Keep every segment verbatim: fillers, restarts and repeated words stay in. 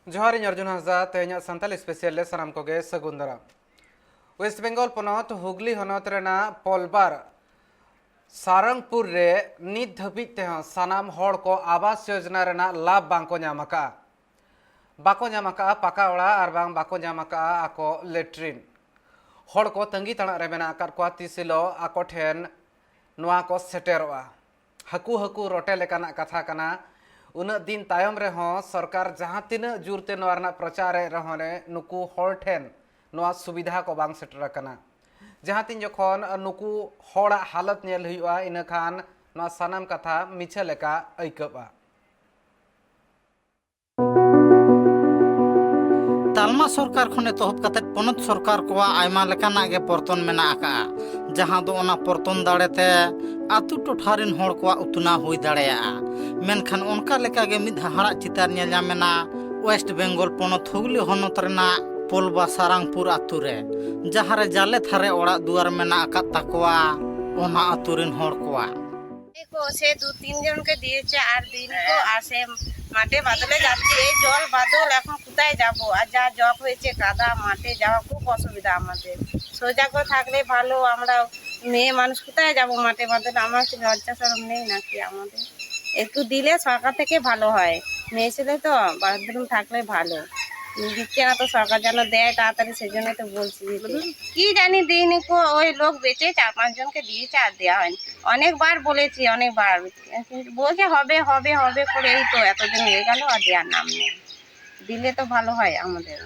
ᱡᱚᱦᱟᱨ, ᱤᱧ ᱚᱨᱡᱩᱱ ᱦᱟᱸᱥᱫᱟ᱾ ᱛᱮᱦᱮᱧᱟᱜ ᱥᱟᱱᱛᱟᱞᱤ ᱥᱯᱮᱥᱟᱞ ᱨᱮ ᱥᱟᱱᱟᱢ ᱠᱚᱜᱮ ᱥᱟᱹᱜᱩᱱ ᱫᱟᱨᱟᱢ᱾ ᱳᱭᱮᱥᱴ ᱵᱮᱝᱜᱚᱞ ᱯᱚᱱᱚᱛ ᱦᱩᱜᱽᱞᱤ ᱦᱚᱱᱚᱛ ᱨᱮᱱᱟᱜ ᱯᱚᱞᱵᱟᱨ ᱥᱟᱨᱟᱝᱯᱩᱨ ᱨᱮ ᱱᱤᱛ ᱫᱷᱟᱹᱵᱤᱡ ᱛᱮᱦᱚᱸ ᱥᱟᱱᱟᱢ ᱦᱚᱲ ᱠᱚ ᱟᱵᱟᱥ ᱭᱳᱡᱽᱱᱟ ᱨᱮᱱᱟᱜ ᱞᱟᱵᱷ ᱵᱟᱝ ᱠᱚ ᱧᱟᱢ ᱟᱠᱟᱫᱼᱟ᱾ ᱵᱟᱠᱚ ᱧᱟᱢ ᱟᱠᱟᱫᱼᱟ ᱯᱟᱠᱟ ᱚᱲᱟᱜ ᱟᱨ ᱵᱟᱝ ᱵᱟᱠᱚ ᱧᱟᱢ ᱟᱠᱟᱫᱼᱟ ᱟᱠᱚ ᱞᱮᱴᱨᱤᱱ᱾ ᱦᱚᱲ ᱠᱚ ᱛᱟᱺᱜᱤ ᱛᱟᱲᱟᱜ ᱨᱮ ᱢᱮᱱᱟᱜ ᱟᱠᱟᱫ ᱠᱚᱣᱟ, ᱛᱤᱥ ᱦᱤᱞᱳᱜ ᱟᱠᱚ ᱴᱷᱮᱱ ᱱᱚᱣᱟ ᱠᱚ ᱥᱮᱴᱮᱨᱚᱜᱼᱟ᱾ ᱦᱟᱹᱠᱩ ᱦᱟᱹᱠᱩ ᱨᱚᱴᱮ ᱞᱮᱠᱟᱱᱟᱜ ᱠᱟᱛᱷᱟ ᱠᱟᱱᱟ᱾ ᱩᱱᱟᱹᱜ ᱫᱤᱱ ᱛᱟᱭᱚᱢ ᱨᱮᱦᱚᱸ ᱥᱚᱨᱠᱟᱨ ᱡᱟᱦᱟᱸ ᱛᱤᱱᱟᱹᱜ ᱡᱳᱨ ᱛᱮ ᱱᱚᱣᱟ ᱨᱮᱱᱟᱜ ᱯᱨᱚᱪᱟᱨᱮᱫ ᱨᱮᱦᱚᱸ ᱨᱮ, ᱱᱩᱠᱩ ᱦᱚᱲ ᱴᱷᱮᱱ ᱱᱚᱣᱟ ᱥᱩᱵᱤᱫᱷᱟ ᱠᱚ ᱵᱟᱝ ᱥᱮᱴᱮᱨ ᱟᱠᱟᱱᱟ᱾ ᱡᱟᱦᱟᱸ ᱛᱤᱱ ᱡᱚᱠᱷᱚᱱ ᱱᱩᱠᱩ ᱦᱚᱲᱟᱜ ᱦᱟᱞᱚᱛ ᱧᱮᱞ ᱦᱩᱭᱩᱜᱼᱟ, ᱤᱱᱟᱹ ᱠᱷᱟᱱ ᱱᱚᱣᱟ ᱥᱟᱱᱟᱢ ᱠᱟᱛᱷᱟ ᱢᱤᱪᱷᱟᱹ ᱞᱮᱠᱟ ᱟᱹᱭᱠᱟᱹᱜᱼᱟ᱾ ᱛᱟᱞᱢᱟ ᱥᱚᱨᱠᱟᱨ ᱠᱷᱚᱱ ᱮᱛᱚᱦᱚᱵ ᱠᱟᱛᱮ ᱯᱚᱱᱚᱛ ᱥᱚᱨᱠᱟᱨ ᱠᱚᱣᱟᱜ ᱟᱭᱢᱟ ᱞᱮᱠᱟᱱᱟᱜ ᱜᱮ ᱯᱚᱨᱛᱚᱱ ᱢᱮᱱᱟᱜ ᱟᱠᱟᱫᱼᱟ, ᱡᱟᱦᱟᱸ ᱫᱚ ᱚᱱᱟ ᱯᱚᱨᱛᱚᱱ ᱫᱟᱲᱮ ᱛᱮ ᱟᱹᱛᱩ ᱴᱚᱴᱷᱟ ᱨᱤᱱ ᱦᱚᱲ ᱠᱚᱣᱟᱜ ᱩᱛᱱᱟᱹᱣ ᱦᱩᱭ ᱫᱟᱲᱮᱭᱟᱜᱼᱟ᱾ ᱢᱮᱱᱠᱷᱟᱱ ᱚᱱᱠᱟ ᱞᱮᱠᱟ ᱜᱮ ᱢᱤᱫ ᱦᱟᱦᱟᱲᱟᱜ ᱪᱤᱛᱟᱹᱨ ᱧᱮᱞ ᱧᱟᱢ ᱮᱱᱟ ᱳᱭᱮᱥᱴ ᱵᱮᱝᱜᱚᱞ ᱯᱚᱱᱚᱛ ᱦᱩᱜᱽᱞᱤ ᱦᱚᱱᱚᱛ ᱨᱮᱱᱟᱜ ᱯᱚᱞᱵᱟ ᱥᱟᱨᱟᱝᱯᱩᱨ ᱟᱹᱛᱩ ᱨᱮ, ᱡᱟᱦᱟᱸ ᱨᱮ ᱡᱟᱞᱮ ᱛᱷᱟᱨᱮ ᱚᱲᱟᱜ ᱫᱩᱣᱟᱨ ᱢᱮᱱᱟᱜ ᱟᱠᱟᱫ ᱛᱟᱠᱚᱣᱟ ᱚᱱᱟ ᱟᱹᱛᱩ ᱨᱤᱱ ᱦᱚᱲ ᱠᱚᱣᱟᱜ᱾ দেখো, সে দু তিনজনকে দিয়েছে, আর দিন কো আসে, মাঠে বাদলে যাচ্ছে, এই জল বাদল এখন কোথায় যাব? আর যা জগ হয়েছে, কাদা, মাঠে যাওয়া খুব অসুবিধা আমাদের। সোজা করে থাকলে ভালো, আমরা মেয়ে মানুষ কোথায় যাব মাঠে বাদলে? আমার কি লজ্জা শরম নেই নাকি আমাদের? একটু দিলে সরকার থেকে ভালো হয়, মেয়ে ছেলে তো, বাথরুম থাকলে ভালো। দিচ্ছে না তো, সরকার যেন দেয় তাড়াতাড়ি, সেজন্য তো বলছি দিতে। কি জানি, দিইনি কো, ওই লোক বেঁচে চার পাঁচজনকে দিয়েছে, আর দেওয়া হয়নি। অনেকবার বলেছি, অনেকবার। কিন্তু বলছে হবে, হবে, হবে করে এই তো এতদিন হয়ে গেল, আর দেওয়ার নাম নেই। দিলে তো ভালো হয় আমাদের।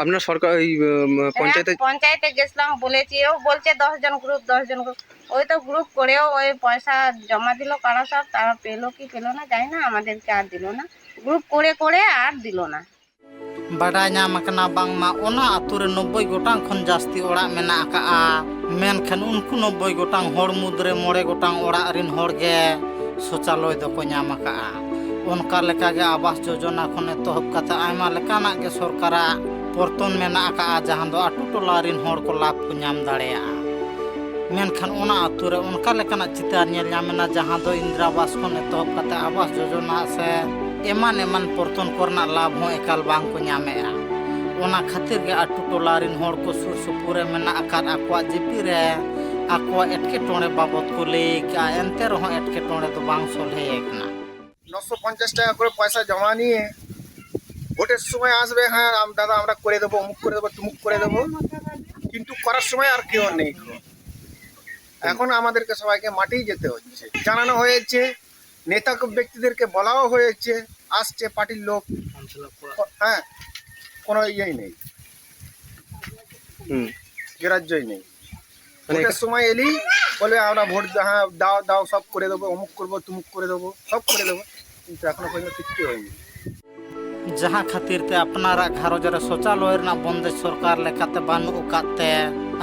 আপনার সরকার, ওই, উম, হ্যাঁ, পঞ্চায়েতে পঞ্চায়েতে গেছিলাম, বলেছি, ও বলছে দশ জন গ্রুপ, দশ জন গ্রুপ। ওই তো গ্রুপ করেও ওই পয়সা জমা দিল কারা সব, তারা পেলো কি পেলো না জানি না, আমাদেরকে আর দিল না। গ্রুপ করে করে আর দিল না। ᱵᱟᱰᱟᱭ ᱧᱟᱢ ᱟᱠᱟᱱᱟ ᱵᱟᱝᱢᱟ ᱚᱱᱟ ᱟᱹᱛᱩ ᱨᱮ ᱱᱚᱵᱵᱳᱭ ᱜᱚᱴᱟᱝ ᱠᱷᱚᱱ ᱡᱟᱹᱥᱛᱤ ᱚᱲᱟᱜ ᱢᱮᱱᱟᱜ ᱟᱠᱟᱫᱼᱟ᱾ ᱢᱮᱱᱠᱷᱟᱱ ᱩᱱᱠᱩ ᱱᱚᱵᱵᱳᱭ ᱜᱚᱴᱟᱝ ᱦᱚᱲ ᱢᱩᱫᱽᱨᱮ ᱢᱚᱬᱮ ᱜᱚᱴᱟᱝ ᱚᱲᱟᱜ ᱨᱤᱱ ᱦᱚᱲ ᱜᱮ ᱥᱚᱪᱟᱞᱚᱭ ᱫᱚᱠᱚ ᱧᱟᱢ ᱟᱠᱟᱫᱼᱟ᱾ ᱚᱱᱠᱟ ᱞᱮᱠᱟᱜᱮ ᱟᱵᱟᱥ ᱡᱳᱡᱚᱱᱟ ᱠᱷᱚᱱ ᱮᱛᱚᱦᱚᱵ ᱠᱟᱛᱮ ᱟᱭᱢᱟ ᱞᱮᱠᱟᱱᱟᱜ ᱜᱮ ᱥᱚᱨᱠᱟᱨᱟᱜ ᱯᱚᱨᱛᱚᱱ ᱢᱮᱱᱟᱜ ᱟᱠᱟᱫᱼᱟ, ᱡᱟᱦᱟᱸ ᱫᱚ ᱟᱹᱛᱩ ᱴᱚᱞᱟ ᱨᱤᱱ ᱦᱚᱲ ᱠᱚ ᱞᱟᱵᱷ ᱠᱚ ᱧᱟᱢ ᱫᱟᱲᱮᱭᱟᱜᱼᱟ᱾ ᱢᱮᱱᱠᱷᱟᱱ ᱚᱱᱟ ᱟᱹᱛᱩ ᱨᱮ ᱚᱱᱠᱟ ᱞᱮᱠᱟᱱᱟᱜ ᱪᱤᱛᱟᱹᱨ ᱧᱮᱞ ᱧᱟᱢ ᱮᱱᱟ, ᱡᱟᱦᱟᱸ ᱫᱚ ᱤᱱᱫᱨᱟ ᱟᱵᱟᱥ ᱠᱷᱚᱱ ᱮᱛᱚᱦᱚᱵ ᱠᱟᱛᱮ ᱟᱵᱟᱥ ᱡᱳᱡᱚᱱᱟ ᱥᱮ ᱮᱢᱟᱱ ᱮᱢᱟᱱ ᱯᱚᱨᱛᱚᱱ ᱠᱚᱨᱮᱱᱟᱜ ᱞᱟᱵᱷ ᱦᱚᱸ ᱮᱠᱟᱞ ᱵᱟᱝ ᱠᱚ ᱧᱟᱢᱮᱜᱼᱟ᱾ ᱚᱱᱟ ᱠᱷᱟᱹᱛᱤᱨ ᱜᱮ ᱟᱹᱛᱩ ᱴᱚᱞᱟ ᱨᱤᱱ ᱦᱚᱲ ᱠᱚ ᱥᱩᱨ ᱥᱩᱯᱩᱨ ᱨᱮ ᱢᱮᱱᱟᱜ ᱟᱠᱟᱫ ᱟᱠᱚᱣᱟᱜ ᱡᱤᱯᱤ ᱨᱮ ᱟᱠᱚᱣᱟᱜ ᱮᱴᱠᱮᱴᱚᱬᱮ ᱵᱟᱵᱚᱛ ᱠᱚ ᱞᱟᱹᱭ ᱟᱠᱟᱫᱼᱟ, ᱮᱱᱛᱮ ᱨᱮᱦᱚᱸ ᱮᱴᱠᱮᱴᱚᱬᱮ ᱫᱚ ᱵᱟᱝ ᱥᱚᱞᱦᱮ ᱟᱠᱟᱱᱟ᱾ নশো পঞ্চাশ টাকা করে পয়সা জমা নিয়ে ভোটের সময় আসবে, "হ্যাঁ, আম-, দাদা, আমরা করে দেবো, অমুক করে দেবো, তমুক করে দেবো", কিন্তু করার সময় আর কেউ নেই। এখন আমাদেরকে সবাইকে মাঠেই যেতে হচ্ছে। জানানো হয়েছে, নেতা ব্যক্তিদেরকে বলাও হয়েছে, আসছে পার্টির লোক, হ্যাঁ, কোনো ইয়েই নেই, হুম গ্রাহ্যই নেই। মানে ভোটের সময় এলেই বলবে, "আমরা ভোট দে-, হ্যাঁ, দাও, দাও, সব করে দেবো, অমুক করবো, তমুক করে দেবো, সব করে দেবো", কিন্তু এখনো পর্যন্ত কিচ্ছু হয়নি। ᱡᱟᱦᱟᱸ ᱠᱷᱟᱹᱛᱤᱨ ᱛᱮ ᱟᱯᱱᱟᱨᱟᱜ ᱜᱷᱟᱨᱚᱸᱡᱽ ᱨᱮ ᱥᱚᱪᱟᱞᱚᱭ ᱨᱮᱱᱟᱜ ᱵᱚᱱᱫᱮᱡᱽ ᱥᱚᱨᱠᱟᱨ ᱞᱮᱠᱟᱛᱮ ᱵᱟᱹᱱᱩᱜ ᱟᱠᱟᱫ ᱛᱮ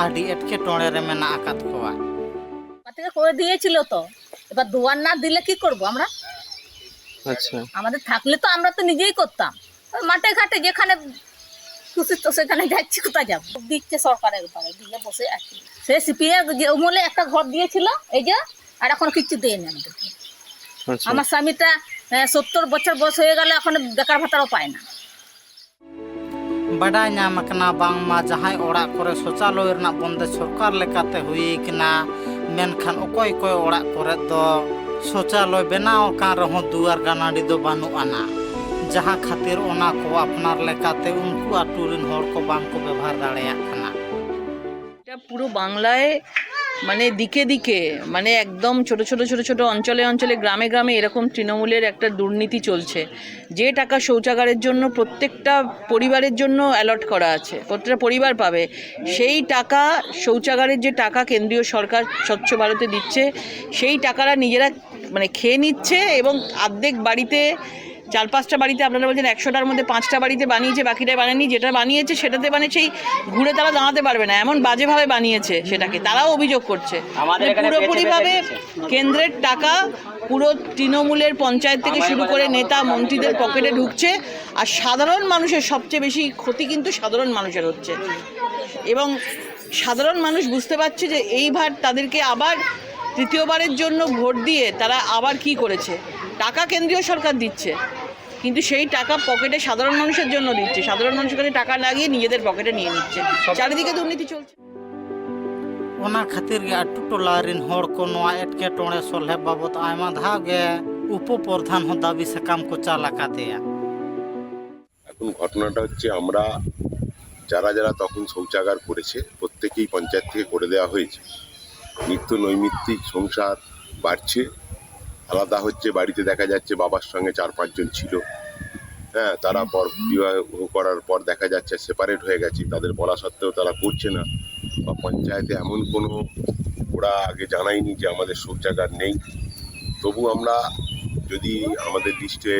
ᱟᱹᱰᱤ ᱮᱴᱠᱮᱴᱚᱬᱮ ᱨᱮ ᱢᱮᱱᱟᱜ ᱟᱠᱟᱫ ᱠᱚᱣᱟ᱾ আমাদেরকে করে দিয়েছিল তো, এবার দুয়ার না দিলে কি করব আমরা? আচ্ছা আমাদের থাকলে তো আমরা তো নিজেই করতাম। ওই মাঠে ঘাটে যেখানে খুশি তো সেখানে যাচ্ছি, কোথায় যাবো? দিচ্ছে সরকারের উপরে, দিয়ে বসে আছি। সে সিপিএম যে আমলে একটা ঘর দিয়েছিল, এই যে, আর এখন কিচ্ছু দেয়নি আমাদেরকে। আচ্ছা আমার স্বামীটা আহ, সত্তর বছর বয়স হয়ে গেল, এখন বেকার ভাতাও পায় না। ᱵᱟᱰᱟᱭ ᱧᱟᱢ ᱟᱠᱟᱱᱟ ᱵᱟᱝᱢᱟ ᱡᱟᱦᱟᱸᱭ ᱚᱲᱟᱜ ᱠᱚᱨᱮ ᱥᱚᱪᱟᱞᱚᱭ ᱨᱮᱱᱟᱜ ᱵᱚᱱᱫᱮᱡᱽ ᱥᱚᱨᱠᱟᱨ ᱞᱮᱠᱟᱛᱮ ᱦᱩᱭ ᱟᱠᱟᱱᱟ, ᱢᱮᱱᱠᱷᱟᱱ ᱚᱠᱚᱭ ᱚᱠᱚᱭ ᱚᱲᱟᱜ ᱠᱚᱨᱮ ᱫᱚ ᱥᱚᱪᱟᱞᱚᱭ ᱵᱮᱱᱟᱣ ᱟᱠᱟᱱ ᱨᱮᱦᱚᱸ ᱫᱩᱣᱟᱨ ᱜᱟᱱᱟᱰᱤ ᱫᱚ ᱵᱟᱹᱱᱩᱜ ᱟᱱᱟ, ᱡᱟᱦᱟᱸ ᱠᱷᱟᱹᱛᱤᱨ ᱚᱱᱟ ᱠᱚ ᱟᱯᱱᱟᱨ ᱞᱮᱠᱟᱛᱮ ᱩᱱᱠᱩ ᱟᱹᱛᱩ ᱨᱤᱱ ᱦᱚᱲ ᱠᱚ ᱵᱟᱝ ᱠᱚ ᱵᱮᱵᱷᱟᱨ ᱫᱟᱲᱮᱭᱟᱜ ᱠᱟᱱᱟ᱾ এটা পুরো বাংলায় মানে দিকে দিকে, মানে একদম ছোট ছোট ছোট ছোট অঞ্চলে অঞ্চলে, গ্রামে গ্রামে এরকম তৃণমূলের একটা দুর্নীতি চলছে। যে টাকা শৌচাগারের জন্য প্রত্যেকটা পরিবারের জন্য অ্যালট করা আছে, প্রত্যেকটা পরিবার পাবে, সেই টাকা, শৌচাগারের যে টাকা কেন্দ্রীয় সরকার স্বচ্ছ ভারতে দিচ্ছে, সেই টাকাটা নিজেরা মানে খেয়ে নিচ্ছে এবং অর্ধেক বাড়িতে, চার পাঁচটা বাড়িতে, আপনারা বলছেন একশোটার মধ্যে পাঁচটা বাড়িতে বানিয়েছে, বাকিটা বানায়নি। যেটা বানিয়েছে সেটাতে মানে সেই ঘুরে তারা দাঁড়াতে পারবে না, এমন বাজেভাবে বানিয়েছে সেটাকে, তারাও অভিযোগ করছে। আমাদের মানে এখানে পেছে পুরোপুরিভাবে পেছে দিচ্ছে। কেন্দ্রের টাকা পুরো তৃণমূলের পঞ্চায়েত থেকে শুরু করে নেতা মন্ত্রীদের পকেটে ঢুকছে। আর সাধারণ মানুষের সবচেয়ে বেশি ক্ষতি কিন্তু সাধারণ মানুষের হচ্ছে। এবং সাধারণ মানুষ বুঝতে পারছে যে এইবার তাদেরকে আবার তৃতীয়বারের জন্য ভোট দিয়ে তারা আবার কি করেছে। টাকা কেন্দ্রীয় সরকার দিচ্ছে, কিন্তু সেই টাকা পকেটে সাধারণ মানুষের জন্য দিচ্ছে, সাধারণ মানুষের কাছে টাকা লাগিয়ে নিজেদের পকেটে নিয়ে নিচ্ছে। চারিদিকে দুর্নীতি চলছে। ᱚᱱᱟ ᱠᱷᱟᱹᱛᱤᱨ ᱜᱮ ᱟᱹᱛᱩ ᱴᱚᱞᱟ ᱨᱮᱱ ᱦᱚᱲ ᱠᱚ ᱱᱚᱣᱟ ᱮᱴᱠᱮᱴᱚᱬᱮ ᱥᱚᱞᱦᱮ ᱵᱟᱵᱚᱫ ᱟᱭᱢᱟ ᱫᱷᱟᱣ ᱜᱮ ᱩᱯᱚ ᱯᱨᱚᱫᱷᱟᱱ ᱦᱚᱸ ᱫᱟᱹᱵᱤ ᱥᱟᱠᱟᱢ ᱠᱚ ᱪᱟᱞ ᱟᱠᱟᱫᱮᱭᱟ᱾ এখন ঘটনাটা হচ্ছে, আমরা যারা যারা তখন শৌচাগার করেছে, প্রত্যেকেই পঞ্চায়েত থেকে করে দেওয়া হয়েছে। নিত্য নৈমিত্তিক সংসার বাড়ছে, আলাদা হচ্ছে, বাড়িতে দেখা যাচ্ছে বাবার সঙ্গে চার পাঁচজন ছিল। হ্যাঁ, তারা পর বিবাহ করার পর দেখা যাচ্ছে সেপারেট হয়ে গেছে, তাদের বলা সত্ত্বেও তারা করছে না। বা পঞ্চায়েতে এমন কোনো, ওরা আগে জানায়নি যে আমাদের শৌচাগার নেই। তবু আমরা যদি আমাদের লিস্টে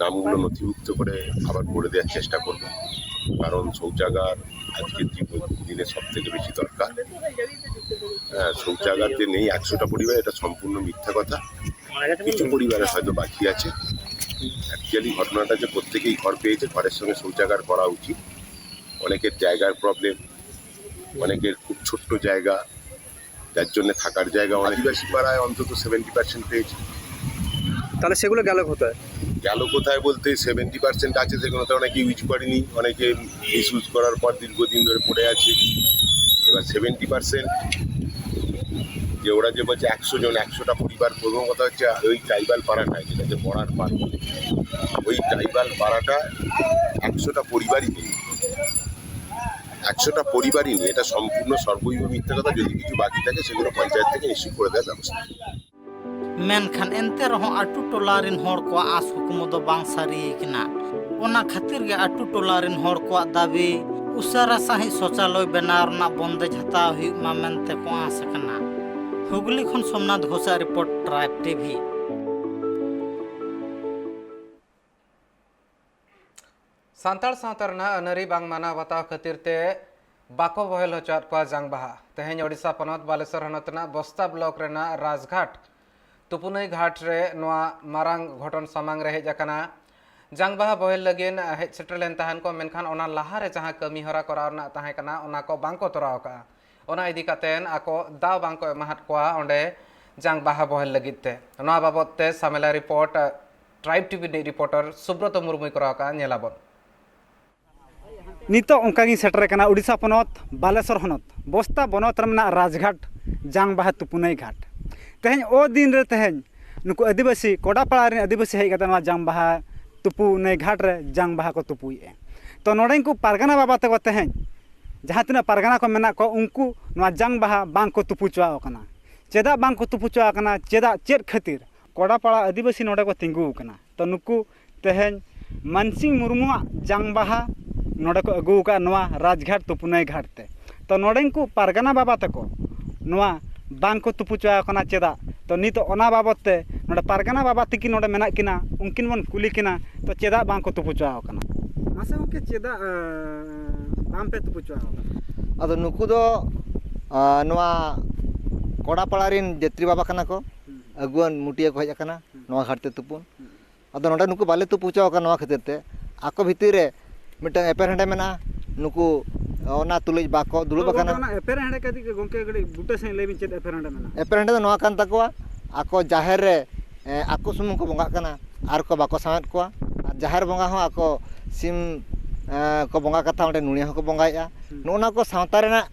নামগুলো নথিভুক্ত করে আবার করে দেওয়ার চেষ্টা করব, কারণ শৌচাগার আজকের জীবন দিনে সব থেকে বেশি দরকার। হ্যাঁ, শৌচাগার যে নেই একশোটা পরিবার, এটা সম্পূর্ণ মিথ্যা কথা। কিছু পরিবারে হয়তো বাকি আছে। অ্যাকচুয়ালি ঘটনাটা যে প্রত্যেকেই ঘর পেয়েছে, ঘরের সঙ্গে শৌচাগার করা উচিত। অনেকের জায়গার প্রবলেম, অনেকের খুব ছোট্ট জায়গা, যার জন্য থাকার জায়গা অনেক। আদিবাসী পাড়ায় অন্তত সেভেন্টি পার্সেন্ট পেয়েছে। তাহলে সেগুলো গেল কোথায়? গেল কোথায় বলতে, সেভেন্টি পার্সেন্ট আছে, সেগুলো তো অনেকে ইউজ করেনি, অনেকে মিসইউজ করার পর দীর্ঘদিন ধরে পড়ে আছে। এবার সেভেন্টি পার্সেন্ট যে ওরা যে বলছে একশো জন, একশোটা পরিবার, প্রথম কথা হচ্ছে ওই ট্রাইবাল পাড়াটায়, যেটা যে বর্ডার পার, ওই ট্রাইবাল পাড়াটা একশোটা পরিবারই নেই, একশোটা পরিবারই নেই। এটা সম্পূর্ণ সর্বৈব মিথ্যা কথা। যদি কিছু বাকি থাকে, সেগুলো পঞ্চায়েত থেকে নিশ্চিত করে দেওয়ার ব্যবস্থা। ᱢᱮᱱᱠᱷᱟᱱ ᱮᱱᱛᱮ ᱨᱮᱦᱚᱸ ᱟᱹᱛᱩ ᱴᱚᱞᱟ ᱨᱮᱱ ᱦᱚᱲ ᱠᱚᱣᱟᱜ ᱟᱸᱥ ᱠᱩᱠᱢᱩ ᱫᱚ ᱵᱟᱝ ᱥᱟᱹᱨᱤ ᱟᱠᱟᱱᱟ᱾ ᱚᱱᱟ ᱠᱷᱟᱹᱛᱤᱨ ᱜᱮ ᱟᱹᱛᱩ ᱴᱚᱞᱟ ᱨᱮᱱ ᱦᱚᱲ ᱠᱚᱣᱟᱜ ᱫᱟᱹᱵᱤ ᱩᱥᱟᱹᱨᱟ ᱥᱟᱺᱦᱤᱡ ᱥᱚᱪᱟᱞᱚᱭ ᱵᱮᱱᱟᱣ ᱨᱮᱱᱟᱜ ᱵᱚᱱᱫᱮᱡᱽ ᱦᱟᱛᱟᱣ ᱦᱩᱭᱩᱜ ᱢᱟ ᱢᱮᱱᱛᱮ ᱠᱚ ᱟᱸᱥ ᱟᱠᱟᱱᱟ᱾ ᱦᱩᱜᱽᱞᱤ ᱠᱷᱚᱱ ᱥᱳᱢᱱᱟᱛᱷ ᱜᱷᱳᱥᱟᱜ ᱨᱤᱯᱳᱨᱴ, ᱴᱨᱟᱭᱤᱵᱽ ᱴᱤᱵᱷᱤ᱾ ᱥᱟᱱᱛᱟᱲ ᱥᱟᱶᱛᱟ ᱨᱮᱱᱟᱜ ᱟᱹᱱᱟᱹᱨᱤ ᱵᱟᱝ ᱢᱟᱱᱟᱣ ᱵᱟᱛᱟᱣ ᱠᱷᱟᱹᱛᱤᱨ ᱛᱮ ᱵᱟᱠᱚ ᱵᱚᱦᱮᱞ ᱦᱚᱪᱚᱣᱟᱫ ᱠᱚᱣᱟ ᱡᱟᱝ ᱵᱟᱦᱟ᱾ ᱛᱮᱦᱮᱧ ᱳᱰᱤᱥᱟ ᱯᱚᱱᱚᱛ ᱵᱟᱞᱮᱥᱚᱨ ᱦᱚᱱᱚᱛ ᱨᱮᱱᱟᱜ ᱵᱚᱥᱛᱟ ᱵᱞᱚᱠ ᱨᱮᱱᱟᱜ ᱨᱟᱡᱽᱜᱷᱟᱴ ᱛᱩᱯᱩᱱᱟᱹᱭ ᱜᱷᱟᱴ ᱨᱮ ᱱᱚᱣᱟ ᱢᱟᱨᱟᱝ ᱜᱷᱚᱴᱚᱱ ᱥᱟᱢᱟᱝ ᱨᱮ ᱦᱮᱡ ᱟᱠᱟᱱᱟ᱾ ᱡᱟᱝ ᱵᱟᱦᱟ ᱵᱚᱦᱮᱞ ᱞᱟᱹᱜᱤᱫ ᱦᱮᱡ ᱥᱮᱴᱮᱨ ᱞᱮᱱ ᱛᱟᱦᱮᱱ ᱠᱚ, ᱢᱮᱱᱠᱷᱟᱱ ᱚᱱᱟ ᱞᱟᱦᱟ ᱨᱮ ᱡᱟᱦᱟᱸ ᱠᱟᱹᱢᱤ ᱦᱚᱨᱟ ᱠᱚᱨᱟᱣ ᱨᱮᱱᱟᱜ ᱛᱟᱦᱮᱸ ᱠᱟᱱᱟ, ᱚᱱᱟ ᱠᱚ ᱵᱟᱝ ᱠᱚ ᱛᱚᱨᱟᱣ ᱟᱠᱟᱫᱼᱟ᱾ ᱚᱱᱟ ᱤᱫᱤ ᱠᱟᱛᱮ ᱟᱠᱚ ᱫᱟᱣ ᱵᱟᱝ ᱠᱚ ᱮᱢᱟᱦᱟᱫ ᱠᱚᱣᱟ ᱚᱸᱰᱮ ᱡᱟᱝ ᱵᱟᱦᱟ ᱵᱚᱦᱮᱞ ᱞᱟᱹᱜᱤᱫ ᱛᱮ᱾ ᱱᱚᱣᱟ ᱵᱟᱵᱚᱫ ᱛᱮ ᱥᱟᱢᱮᱞᱟ ᱨᱤᱯᱳᱨᱴ, ᱴᱨᱟᱭᱤᱵᱽ ᱴᱤᱵᱷᱤ ᱨᱤᱱᱤᱡ ᱨᱤᱯᱳᱨᱴᱟᱨ ᱥᱩᱵᱨᱚᱛᱚ ᱢᱩᱨᱢᱩᱭ ᱠᱚᱨᱟᱣ ᱟᱠᱟᱫᱼᱟ᱾ ᱧᱮᱞᱟᱵᱚᱱ᱾ ᱱᱤᱛᱚᱜ ᱚᱱᱠᱟ ᱜᱤᱧ ᱥᱮᱴᱮᱨ ᱟᱠᱟᱱᱟ ᱩᱰᱤᱥᱟ ᱯᱚᱱᱚᱛ ᱵᱟᱞᱮᱥᱚᱨ ᱦᱚᱱᱚᱛ ᱵᱚᱥᱛᱟ ᱵᱚᱱᱚᱛ ᱨᱮ ᱢᱮᱱᱟᱜ ᱨᱟᱡᱽᱜᱷᱟᱴ ᱡᱟᱝ ᱵᱟᱦᱟ ᱛᱩᱯᱩᱱᱟᱹᱭ ᱜᱷᱟᱴ᱾ ᱛᱮᱦᱮᱧ ᱚ ᱫᱤᱱ ᱨᱮ ᱛᱮᱦᱮᱧ ᱱᱩᱠᱩ ᱟᱹᱫᱤᱵᱟᱹᱥᱤ ᱠᱚᱰᱟᱯᱟᱲᱟ ᱨᱮᱱ ᱟᱹᱫᱤᱵᱟᱹᱥᱤ ᱦᱮᱡ ᱠᱟᱛᱮ ᱱᱚᱣᱟ ᱡᱟᱝ ᱵᱟᱦᱟ ᱛᱩᱯᱩᱱᱟᱹᱭ ᱜᱷᱟᱴ ᱨᱮ ᱡᱟᱝ ᱵᱟᱦᱟ ᱠᱚ ᱛᱩᱯᱩᱭᱮᱫᱼᱟ᱾ ᱛᱚ ᱱᱚᱰᱮᱱ ᱠᱚ ᱯᱟᱨᱜᱟᱱᱟ ᱵᱟᱵᱟ ᱛᱟᱠᱚ ᱛᱮᱦᱮᱧ ᱡᱟᱦᱟᱸ ᱛᱤᱱᱟᱹᱜ ᱯᱟᱨᱜᱟᱱᱟ ᱠᱚ ᱢᱮᱱᱟᱜ ᱠᱚᱣᱟ ᱩᱱᱠᱩ ᱱᱚᱣᱟ ᱡᱟᱝ ᱵᱟᱦᱟ ᱵᱟᱝ ᱠᱚ ᱛᱩᱯᱩ ᱦᱚᱪᱚᱣᱟᱜ ᱠᱟᱱᱟ᱾ ᱪᱮᱫᱟᱜ ᱵᱟᱝ ᱠᱚ ᱛᱩᱯᱩ ᱦᱚᱪᱚᱣᱟᱜ ᱠᱟᱱᱟ? ᱪᱮᱫᱟᱜ, ᱪᱮᱫ ᱠᱷᱟᱹᱛᱤᱨ ᱠᱚᱰᱟᱯᱟᱲᱟ ᱟᱹᱫᱤᱵᱟᱹᱥᱤ ᱱᱚᱰᱮ ᱠᱚ ᱛᱤᱸᱜᱩ ᱟᱠᱟᱱᱟ? ᱛᱚ ᱱᱩᱠᱩ ᱛᱮᱦᱮᱧ ᱢᱟᱱᱥᱤᱝ ᱢᱩᱨᱢᱩᱣᱟᱜ ᱡᱟᱝ ᱵᱟᱦᱟ ᱱᱚᱰᱮ ᱠᱚ ᱟᱹᱜᱩ ᱟᱠᱟᱫᱼᱟ ᱱᱚᱣᱟ ᱨᱟᱡᱽᱜᱷᱟᱴ ᱛᱩᱯᱩᱱᱟᱹᱭ ᱜᱷᱟᱴ ᱛᱮ᱾ ᱛᱚ ᱱᱚᱰᱮᱱ ᱠᱚ ᱯᱟᱨᱜᱟᱱᱟ ᱵᱟᱵᱟ ᱛᱟᱠᱚ ᱱᱚᱣᱟ ᱵᱟᱝ ᱠᱚ ᱛᱩᱯᱩ ᱦᱚᱪᱚᱣᱟᱜ ᱠᱟᱱᱟ᱾ ᱪᱮᱫᱟᱜ? ᱛᱚ ᱱᱤᱛᱚᱜ ᱚᱱᱟ ᱵᱟᱵᱚᱫ ᱛᱮ ᱱᱚᱰᱮ ᱯᱟᱨᱜᱟᱱᱟ ᱵᱟᱵᱟ ᱛᱤᱠᱤᱱ ᱱᱚᱰᱮ ᱢᱮᱱᱟᱜ ᱠᱤᱱᱟ, ᱩᱱᱠᱤᱱ ᱵᱚᱱ ᱠᱩᱞᱤ ᱠᱤᱱᱟ, ᱛᱚ ᱪᱮᱫᱟᱜ ᱵᱟᱝ ᱠᱚ ᱛᱩᱯᱩ ᱦᱚᱪᱚᱣᱟᱜ ᱠᱟᱱᱟ? ᱢᱟᱥᱮ ᱜᱚᱢᱠᱮ, ᱪᱮᱫᱟᱜ, ᱮ, ᱵᱟᱝ ᱯᱮ ᱛᱩᱯᱩ ᱦᱚᱪᱚᱣᱟᱜ ᱠᱟᱱᱟ? ᱟᱫᱚ ᱱᱩᱠᱩ ᱫᱚ, ᱟ, ᱱᱚᱣᱟ ᱠᱚᱲᱟᱯᱟᱲᱟ ᱨᱮᱱ ᱡᱟᱹᱛᱨᱤ ᱵᱟᱵᱟ ᱠᱟᱱᱟ ᱠᱚ, ᱦᱩᱸ᱾ ᱟᱹᱜᱩᱣᱟᱹᱱ ᱢᱩᱴᱤᱭᱟᱹ ᱠᱚ ᱦᱮᱡ ᱟᱠᱟᱱᱟ ᱦᱩᱸ᱾ ᱱᱚᱣᱟ ᱜᱷᱟᱴ ᱛᱮ ᱛᱩᱯᱩᱱ᱾ ᱦᱩᱸ᱾ ᱟᱫᱚ ᱱᱚᱰᱮ ᱱᱩᱠᱩ ᱵᱟᱞᱮ ᱛᱩᱯᱩ ᱦᱚᱪᱚ ᱟᱠᱟᱱᱟ ᱱᱚᱣᱟ ᱠᱷᱟᱹᱛᱤᱨ ᱛᱮ, ᱟᱠᱚ ᱵᱷᱤᱛᱤᱨ ᱨᱮ ᱢᱤᱫᱴᱟᱝ ᱮᱯᱮᱨ ᱦᱮᱸᱰᱮ ᱢᱮᱱᱟᱜᱼᱟ᱾ ᱱᱩᱠᱩ ᱚᱱᱟ ᱛᱩᱞᱩᱡ ᱵᱟᱠᱚ ᱫᱩᱲᱩᱵ ᱦᱳᱭ, ᱜᱚᱢᱠᱮ, ᱟᱠᱟᱱᱟ᱾ ᱚᱱᱟ ᱮᱯᱮᱨ ᱦᱮᱸᱰᱮ ᱠᱟᱹᱴᱤᱡ, ᱜᱚᱢᱠᱮ, ᱠᱟᱹᱴᱤᱡ ᱵᱩᱴᱟᱹ ᱥᱟᱺᱦᱤᱡ ᱞᱟᱹᱭ ᱵᱤᱱ, ᱪᱮᱫ ᱮᱯᱮᱨ ᱦᱮᱸᱰᱮ ᱢᱮᱱᱟᱜᱼᱟ? ᱮᱯᱮᱨ ᱦᱮᱸᱰᱮ ᱫᱚ ᱱᱚᱣᱟ ᱠᱟᱱ ᱛᱟᱠᱚᱣᱟ, ᱟᱠᱚ ᱡᱟᱦᱮᱨ ᱨᱮ, ᱮ, ᱟᱠᱚ ᱥᱩᱢᱩᱝ ᱠᱚ ᱵᱚᱸᱜᱟᱜ ᱠᱟᱱᱟ, ᱟᱨ ᱠᱚ ᱵᱟᱠᱚ ᱥᱟᱶᱮᱫ ᱠᱚᱣᱟ᱾ ᱟᱨ ᱡᱟᱦᱮᱨ ᱵᱚᱸᱜᱟ ᱦᱚᱸ ᱟᱠᱚ ᱥᱤᱢ, ᱮ, ᱠᱚ ᱵᱚᱸᱜᱟ ᱠᱟᱛᱷᱟ, ᱚᱸᱰᱮ ᱱᱩᱲᱤᱭᱟᱹ ᱦᱚᱸᱠᱚ ᱵᱚᱸᱜᱟᱭᱮᱫᱼᱟ᱾ ᱦᱩᱸ᱾ ᱱᱚᱜᱼᱚ ᱱᱚᱣᱟ ᱠᱚ ᱥᱟᱶᱛᱟ ᱨᱮᱱᱟᱜ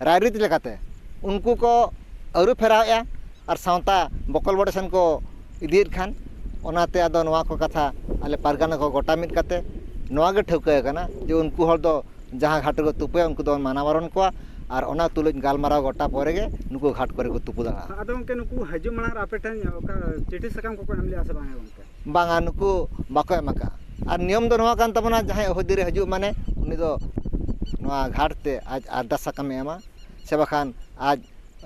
ᱨᱟᱭᱨᱤᱛ ᱞᱮᱠᱟᱛᱮ ᱩᱱᱠᱩ ᱠᱚ ᱟᱹᱨᱩ ᱯᱷᱮᱨᱟᱣᱮᱫᱼᱟ᱾ ᱟᱨ ᱥᱟᱶᱛᱟ ᱵᱚᱠᱚᱞ ᱵᱚᱰᱮ ᱥᱮᱱ ᱠᱚ ᱤᱫᱤᱭᱮᱫ ᱠᱷᱟᱱ, ᱚᱱᱟᱛᱮ ᱟᱫᱚ ᱱᱚᱣᱟ ᱠᱚ ᱠᱟᱛᱷᱟ ᱟᱞᱮ ᱯᱟᱨᱜᱟᱱᱟ ᱠᱚ ᱜᱚᱴᱟ ᱢᱤᱫ ᱠᱟᱛᱮ ᱱᱚᱣᱟ ᱜᱮ ᱴᱷᱟᱹᱣᱠᱟᱹ ᱟᱠᱟᱱᱟ ᱡᱮ ᱩᱱᱠᱩ ᱦᱚᱲ ᱫᱚ ᱡᱟᱦᱟᱸ ᱜᱷᱟᱴ ᱨᱮᱠᱚ ᱛᱩᱯᱩᱭᱟ, ᱩᱱᱠᱩ ᱫᱚ ᱢᱟᱱᱟ ᱵᱟᱨᱚᱱ ᱠᱚᱣᱟ᱾ ᱟᱨ ᱚᱱᱟ ᱛᱩᱞᱩᱡ ᱜᱟᱞᱢᱟᱨᱟᱣ ᱜᱚᱴᱟ ᱯᱚᱨᱮ ᱜᱮ ᱱᱩᱠᱩ ᱜᱷᱟᱴ ᱠᱚᱨᱮ ᱠᱚ ᱛᱩᱯᱩ ᱫᱟᱲᱮᱭᱟᱜᱼᱟ᱾ ᱟᱫᱚ ᱜᱚᱢᱠᱮ, ᱱᱩᱠᱩ ᱦᱤᱡᱩᱜ ᱢᱟᱲᱟᱝ ᱨᱮ ᱟᱯᱮ ᱴᱷᱮᱱ ᱚᱠᱟ ᱪᱤᱴᱷᱤ ᱥᱟᱠᱟᱢ ᱠᱚᱠᱚ ᱮᱢ ᱞᱮᱜᱼᱟ ᱥᱮ ᱵᱟᱝᱟ ᱜᱚᱢᱠᱮ? ᱵᱟᱝᱟ, ᱱᱩᱠᱩ ᱵᱟᱠᱚ ᱮᱢ ᱟᱠᱟᱫᱼᱟ᱾ ᱟᱨ ᱱᱤᱭᱚᱢ ᱫᱚ ᱱᱚᱣᱟ ᱠᱟᱱ ᱛᱟᱵᱚᱱᱟ, ᱡᱟᱦᱟᱸᱭ ᱚᱦᱤᱫᱤᱨᱮ ᱦᱤᱡᱩᱜ ᱢᱟᱱᱮ ᱩᱱᱤ ᱫᱚ ᱱᱚᱣᱟ ᱜᱷᱟᱴ ᱛᱮ ᱟᱡ ᱟᱨᱫᱟᱥ ᱥᱟᱠᱟᱢᱮ ᱮᱢᱟ, ᱥᱮ ᱵᱟᱠᱷᱟᱱ ᱟᱡ